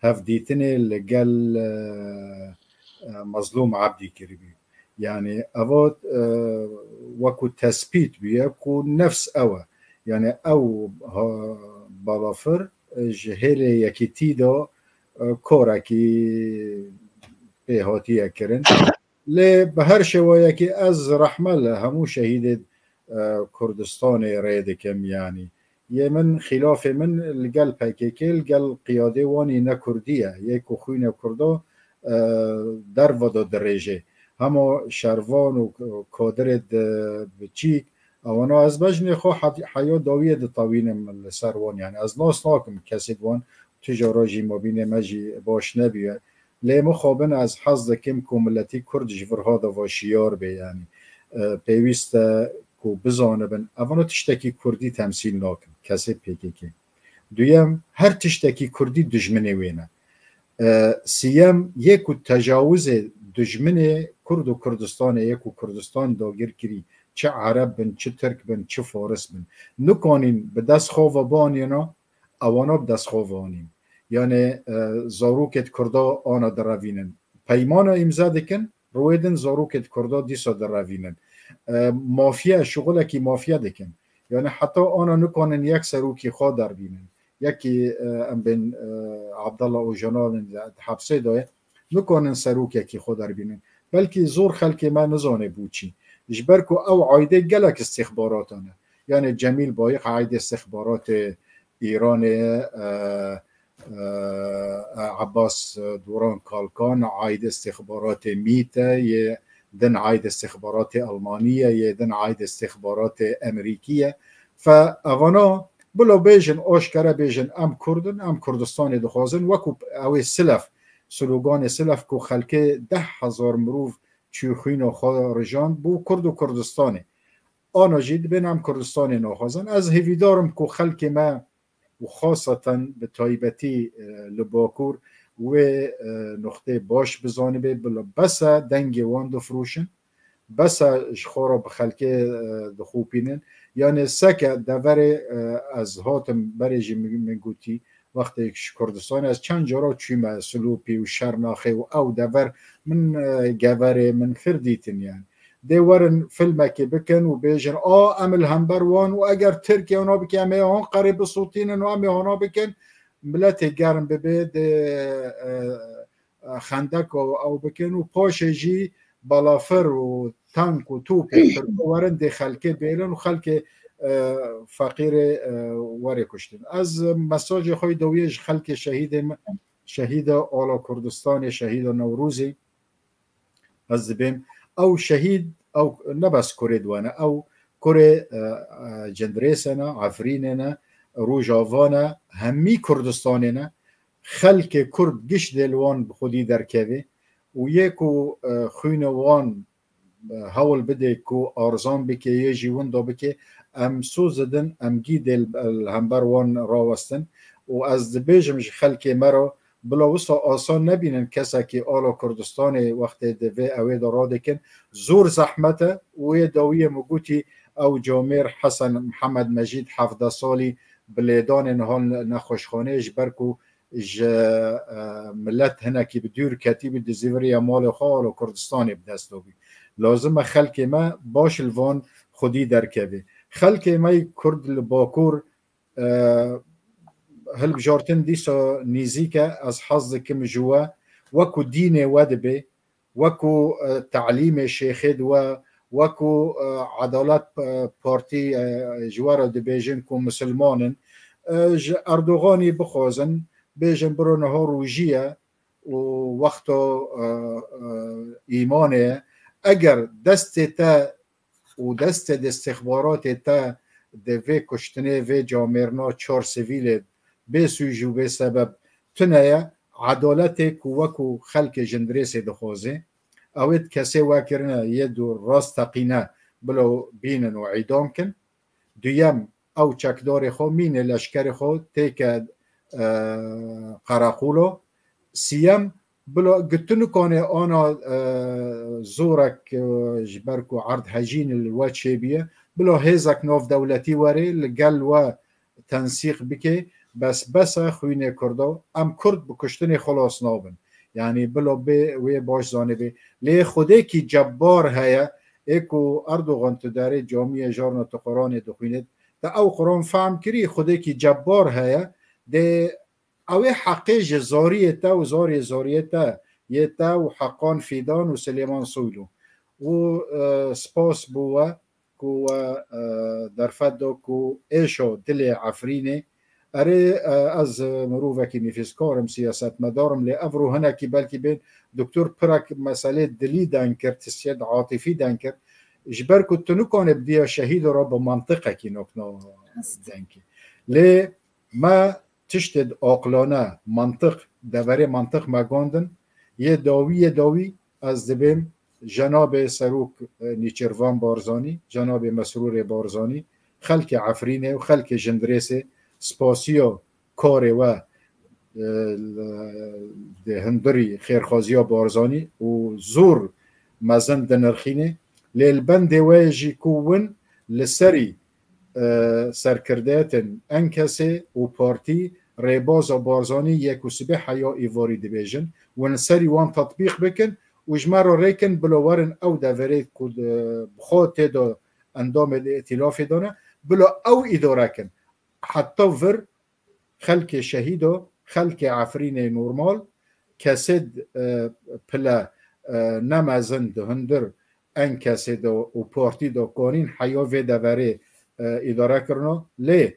hevdîtinê li gel, e, e, Mezlûm Ebdî kiribî. Yani eva, e, wekû tespît bûye ku nefs ew e. Yani ew ha-, balafir, e, ji hêlê yekîtî de, e, korekî pê hatiye kirin. Lê bi her şêweyekî ez rehme li hemû şehîdê, e, Kurdistanê rê dikim, yanî. Yê min, xîlafê min li gel P K K, li gel qiyadê wanî ne Kurdî ye. Yê ku xwînê Kurda, e, derve de dirêje. Hema şervan û kadirê di biçîk, Ewana ez bejnê xwe hedi-, heya dawiyê ditewînim li ser wan. Yani ez nas nakim kesê di wan, tu jara jî mabînê me jî baş nebûye. Lê mixabin ez hez dikim ku miletî Kurd ji vir hada va şiyar bê, yani, e, pêwîst e ku bizanibin. Evana tiştekî Kurdî temsîl nakin, kesê P K K. Duyem, her tiştekî Kurdî dijminê wê ne. E, siyem, yê ku tecawizê dijminê Kurd û Kurdistanê yê ku Kurdistan dagir kirî, çi Ereb bin, çi Tirk bin, çi Faris bin, nikanîn bi dest xwe ve banîna, ewana bi dest xwe ve anîn. Yani, e, zarokêt Kurda ana direvînin. Peymana îmza dikin, rûyê din zarokêt Kurda dîsa direvînin. E, mafiye, şuxulekî mafiye dikin. Yani heta ana nikanin yek serokî xwe derbînin. Yekî, e, em bên, e, Abdullah Ocalan di hepsê de ye. Nikanin serokekî xwe derbînin. Belkî zor xelkê me nizane bû çî. Ji ber ku ew aîdê gelek istixbaratan e. Yani Cemîl Bayik aîdê istixbaratê Îranê, e, e, Abbas Duran Kalkan aîdê istixbaratê mît e, yê din aîdê istixbaratê Almanî ye, yê din aîdê istixbaratê Emerîkî ye. Fe evana bila bêjin, aşkere bêjin, em Kurd in, em Kurdistanê dixwazin, wekû ew ê silef, sloganê silef ku xelkê deh hezar mirov çû xwîna xwe rijand, bû Kurd û Kurdistanê. Ana jî dibên em Kurdistanê naxwazin. Ez hêvîdar im ku xelkê me û xaseten bi taybetî, e, li Bakur wê, e, nuxtê baş bizanibe, bila bes e dengê wan difroşin, bes e ji xwe re bi xelkê, e, dixopînin. Yani seke deverê, e, ez hatim berê jî min, min gotî, wextê ji Kurdistanê ez çend cara çûme Silopî û Şernaxê û ew dever min, e, geverê min xir dîtin yani. Dê werin filmekê bikin û bêjin, a, em li hember wan û eger Tirkiye wana bike, em ê Anqerê bisûtînin û em ê wana bikin, miletê germ bibe, dê, e, e, xendek û ew bikin û paşê jî balafir û tank û topê Tirko werin dê xelkê bêlin û xelkê, e, feqîrê, e, werê kuştin. Ez mesajê xwe dawiyê ji xelkê şehîdê me, şehîda Ala Kurdistanê, şehîda Newrozê, ez dibêm, ew şehîd, ew ne bes kurê di we ne, ew kurê, e, e, Cindirêsê ne, Efrînê ne, Rojava ne, hemî Kurdistanê ne. Xelkê Kurd giş dê li wan bi xwedî derkevê û yê ku, e, xwînê wan, e, hewl bidê ku arzan bike, yê jî winda bike, em soz didin, em gî dê li, li hember wan rawestin û ez dibêjim ji xelkê me re, bila wisa asan nebînin kesekî ala Kurdistanê wextê di vê ewê de radikin. Zor zehmet e û wê dawiyê min gotî ew camêr Hesen Mihemed Mecîd hevdeh salî bi lêdanê niha nexweşxaneyê ji ber ku ji, e, milet hinekî bi dûr ketî bî, dizîviriye malê xwe ala Kurdistanê bi dest dabî. Lazim e xelkê me baş li van xwedî derkevê. Xelkê me yê Kurd li Bakur, e, hilbijartin dîsa nîzîk e, ez hez dikim ji we, wekû dînê we dibe, wekû, e, telîmê şêxê di we, wekû, e, Edalet, e, Partî, e, ji we re dibêjin ku misilman in, e, ji Erdoganî bixwazin, bêjin biro niha rojî ye û wexto, e, e, îmanê ye. Eger destê te û destê destixbaratê te di vê kuştinê, vê camêrna çar sivîlê bê sûc û bê sebeb tune ye, edaletê ku wekû xelkê Cindirêsê dixwaze, ew ê kesê wekirine yê du rast teqîne bilo bînin û îdam kin. Duyem, ew çekdarê xwe mînê leşkerê xwe têke, e, qereqûlo. Siyem, bila gi tu nikane ana, e, zorek, e, ji ber ku erd hejîn li we çêbiye, bila hêzek navdewletî were li gel we tensîq bike, bes bes e xwînê Kurda. Em Kurd bi kuştinê xilas nabin. Yanî bila bê wê baş zanibê. Lê xwedêkî cebbar heye, ê ku Erdogan tu derê camiyê jarna tu Quranê dixwînit, te ew Quran fehm kirî, xwedêkî cebbar heye, dê ew ê heqê ji zariyê te û zarê zariyê te yê te û Heqan Fîdan û Silêman Soylu. Û, e, spas bo we ku we, e, derfet da ku êşo dilê Efrînê. Erê, e, ez mirovekî nifîskar im, siyasetmedar im, lê evro hinekî belkî bên doktor pirek meselê dilî deng kir, tisiyet atîfî deng kir. Ji ber ku tu nikanê bi diya şehîdo re bi mantiqekî nokna dengê. Lê me tiştê aqlane, mantiq, deverê mantiq me gondin, yê dawî, yê dawî ez dibêm cenabê Serok, e, Nîçirvan Barzanî, cenabê Mesrûrê Barzanî, xelkê Efrînê û xelkê Jindirêsê spasiya karê we, e, di hundirî xêrxwaziya Barzanî û zor mezin dinirxînê. Lê li bendê we jî ku win li serî, e, serkirdeyetên Enkesê û partî rêbaza Barzanî yek û sibê heya îvarî dibêjin, win li serî wan tatbîq bikin û ji me re rêkin, bila werin ew deverê ku, e, bi xwe tê de endamê di îtîlafê de ne, bila ew îdare kin. Heta vir xelkê şehîdo, xelkê Efrînê normal, kesê, e, pile, e, nemezin di hundir Enkesê de û partî de kanîn heya vê deverê, e, îdare kirina. Lê,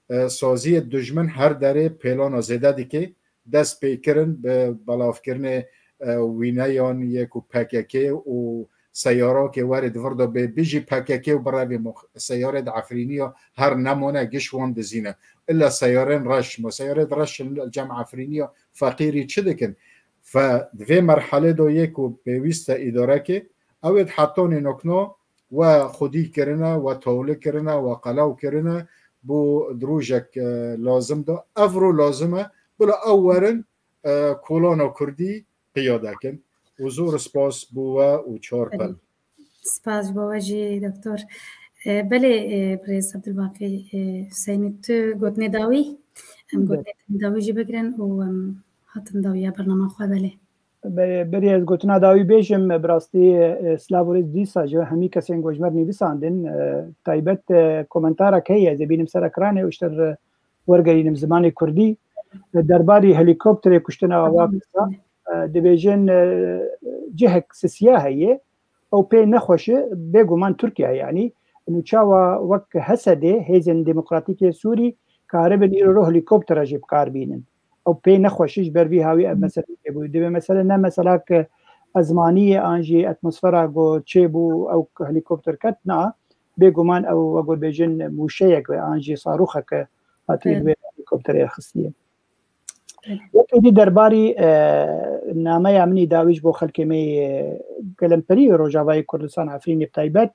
e, saziyê dijmin her derê pêlana zêde dike, dest pê kirin bi belavkirinê, e, wîneyan yê ku P K K û seyarakê werê di vir de bê, bijî P K K û birevê min, seyarê di Efrîniya her nemane, giş wan dizîne. Illa seyarên reş, ma seyarê di reş li cem Efrîniya feqîrî çi dikin? Fe di vê merhelê de yê ku pêwîst e îdareke, ew ê di hetanê nokna we xwedî kirine, we tawli kirine, we qelaw kirine, bo di rojek, e, lazim de. Ev ro lazim e, bila ew werin, e, kolana Kurdî qiyade kin. Û zor spas bo we û çar pel. Spas ji bo we jî, doktor. E, belê, e, birêz Abdulbaqî, e, Hüseyinî, tu gotinê dawî, em gotinê dawî jî bigirin û em hatin dawiya bernama xwe, belê. Be-, berî ez gotina dawî bêjim, bi rastî, e, silav û rêz dîsa ji hemî kesên ku ji me re nivîsandin, e, taybet, e, komentarek heye, ez ê bînim ser ekranê û ji te re wergerînim zimanê kurdî. E, derbarî helîkopterê kuştina wa kisa, e, dibêjin, e, cihek sisiya heye, ew pê nexweş e, bêguman Tirkiye, yanî, nû çawa wek H S D, Hêzên Demokratîk ê Sûrî, karibin îro ro helîkoptera jî bi kar bînin. Ew pê nexweş e, ji ber vî hawî ev mesele çêbû. Divê mesele ne meselak ezmanî ye an jî atmosfera ku çêbû, ew helîkopter ket, na, bêguman ew, wek ku dibêjin, mûşeyek be an jî sarûxek hatiye Evet. li wê helîkopterê xistiye. Evet. Yekê dî derbarî, e, nameya min î dawî ji bo xelkê me yê gelemperî Rojavayê Kurdistan, Efrînê bi taybet,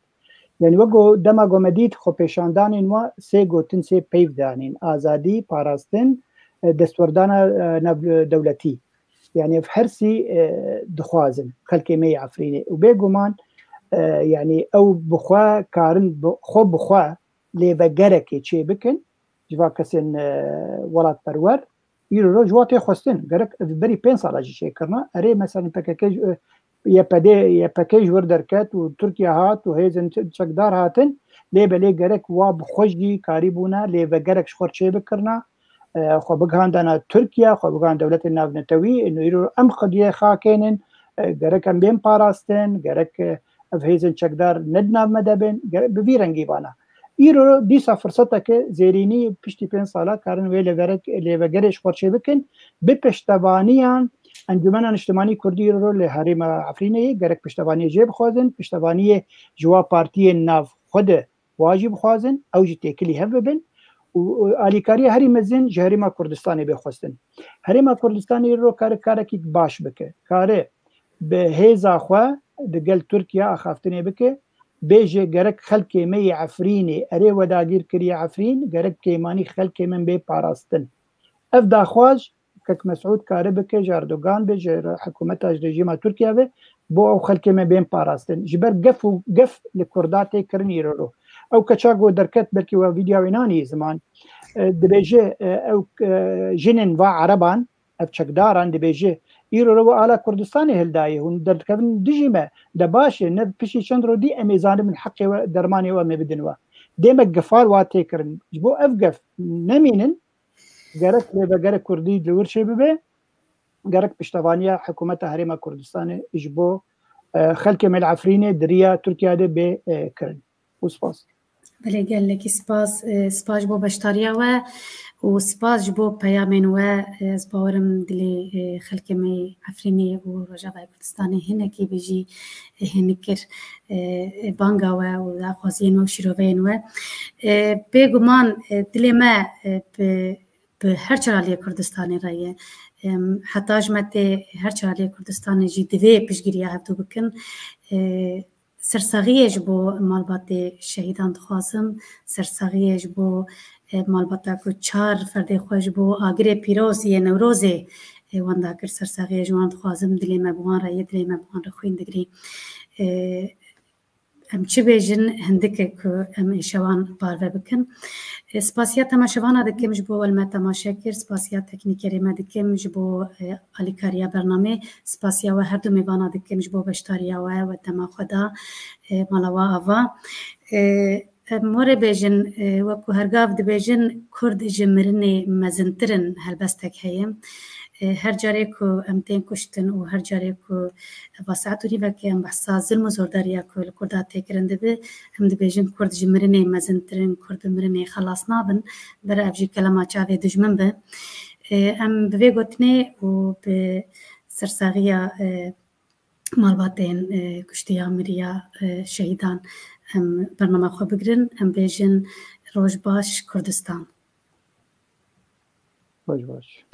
yanî wek ku dema ku me dît xwepêşandanên we sê gotin, sê peyv danîn, azadî, parastin, e, destwerdana, e, navdewletî. Yanî ev her sî, e, dixwazin xelkê me yê Efrînê. Û bêguman, e, yanî ew bi xwe karin bi, xwe bi xwe lêvegerekê çê bikin ji va kesên, e, welatperwer. Îro roj wa tê xwestin. Gerek ev berî pênc sala jî çêkirina. Erê, mesela P K K, e, Y P D, Y P K ji wir derket û Tirkiye hat û hêzên çe-, çekdar hatin. Lê belê gerek wa bi xwe jî karîbûna lêvegerek ji xwe çê bikirina. E, xwe bigihandana Tirkiye, xwe bigihan dewletên navnetewî, ino îro em xwediyê xakênin, e, gerek em bên parastin, gerek, e, ev hêzên çekdar ne di nav me de bên, gerek bi vî rengî vana. Îro dîsa firseteke zêrînî piştî pênc sala karin wê lêverek-, lêvegerê ji xwe çê bikin, bi piştevaniyan Encûmena Niştimanî Kurdî îro li herêma Efrînê ye, gerek piştevaniyê jê bixwazin, piştevaniyê ji wa partiyên nav xwe de wa jî bixwazin, ew jî têkilî hev bibin û, û alîkariya herî mezin ji Herêma Kurdistanê bê xwestin. Herêma Kurdistanê îro kare karekî baş bike, kare bi hêza xwe di gel Tirkiye axaftinê bike, bêje gerek xelkê me yê Efrînê erê we dagîr kiriye Efrîn, gerek kêmanî xelkê min bê parastin. Ev daxwaz Kek Mesûd kare bike, ji Erdogan be, ji re-, hikûmeta, ji rejîma Tirkiye be, bo ew xelkê me bên parastin. Ji ber gef û gef li Kurda tê kirin îro ro. Ew keça ku derket, belkî we vîdya wê nanî ziman, e, dibêje, e, ew, e, jinên va Ereban, ev çekdaran dibêje, îro ro we ala Kurdistanê hildayê, hûn derdikevin dijî me, de baş e, ne piştî çend ro dî em ê zanibin heqê we, dermanê we em ê bidin we. Dê me gefar wa tê kirin. Ji bo ev gef nemînin, gerek lêvegerê Kurdî li wir çê bibe, gerek piştevaniya hikûmeta Herêma Kurdistanê ji bo, e, xelkê me li Efrînê di riya Tirkiye de bê, e, kirin. Û spas. Belê, gelekî spas, e, spas ji bo beşdariya we û spas ji bo peyamên we. E, ez bawerim dilê, e, xelkê me Efrînê û Rojavayê Kurdistanê hinekî bi jî, e, hênik kir, e, e, banga we û daxwaziyên we û şîroveyên we. E, bêguman, e, dilê me, e, bi, bi her çar aliyê Kurdistanê re ye. Em, heta ji me tê her çar aliyê Kurdistanê jî divê piştgiriya hevdû bikin. E, Sersaxiyê ji bo malbatê şehîdan dixwazim, sersaxiyê ji bo, e, malbata ku çar ferdê xwe ji bo agirê pîroz yê Newrozê, e, wenda kir, sersaxiyê ji wan dixwazim, dilê me bi wan re ye, dilê me bi wan re xwîn digirî. E, em çi bêjin, hindik e ku em êşewan parve bikin. E, spasiya temaşevana dikim ji bo we li me temaşe kir, spasiya teknîkerê me dikim ji bo, e, alîkariya bernamê, spasiya we her du mêvana dikim ji bo beşdariya we, we dema xwe da, e, mala we ava. E, em were bêjin, e, wekû hergav dibêjin, Kurd ji mirinê mezintir in, helbestek heye. E, her carê ku em tên kuştin û her carê ku va saet û nîvekê em behsa zilm û zordariya ku li Kurda têkirin dibe, em dibêjin, Kurd ji mirinê mezintir in, Kurd bi mirinê xelas nabin, bere ev jî kelama çavê dijmin be. E, em bi vê gotinê û bi sersaxiya, e, malbatên, e, kuştiya, miriya, e, şehîdan em bernama xwe bigirin, em bêjin, roj baş Kurdistan. Roj baş.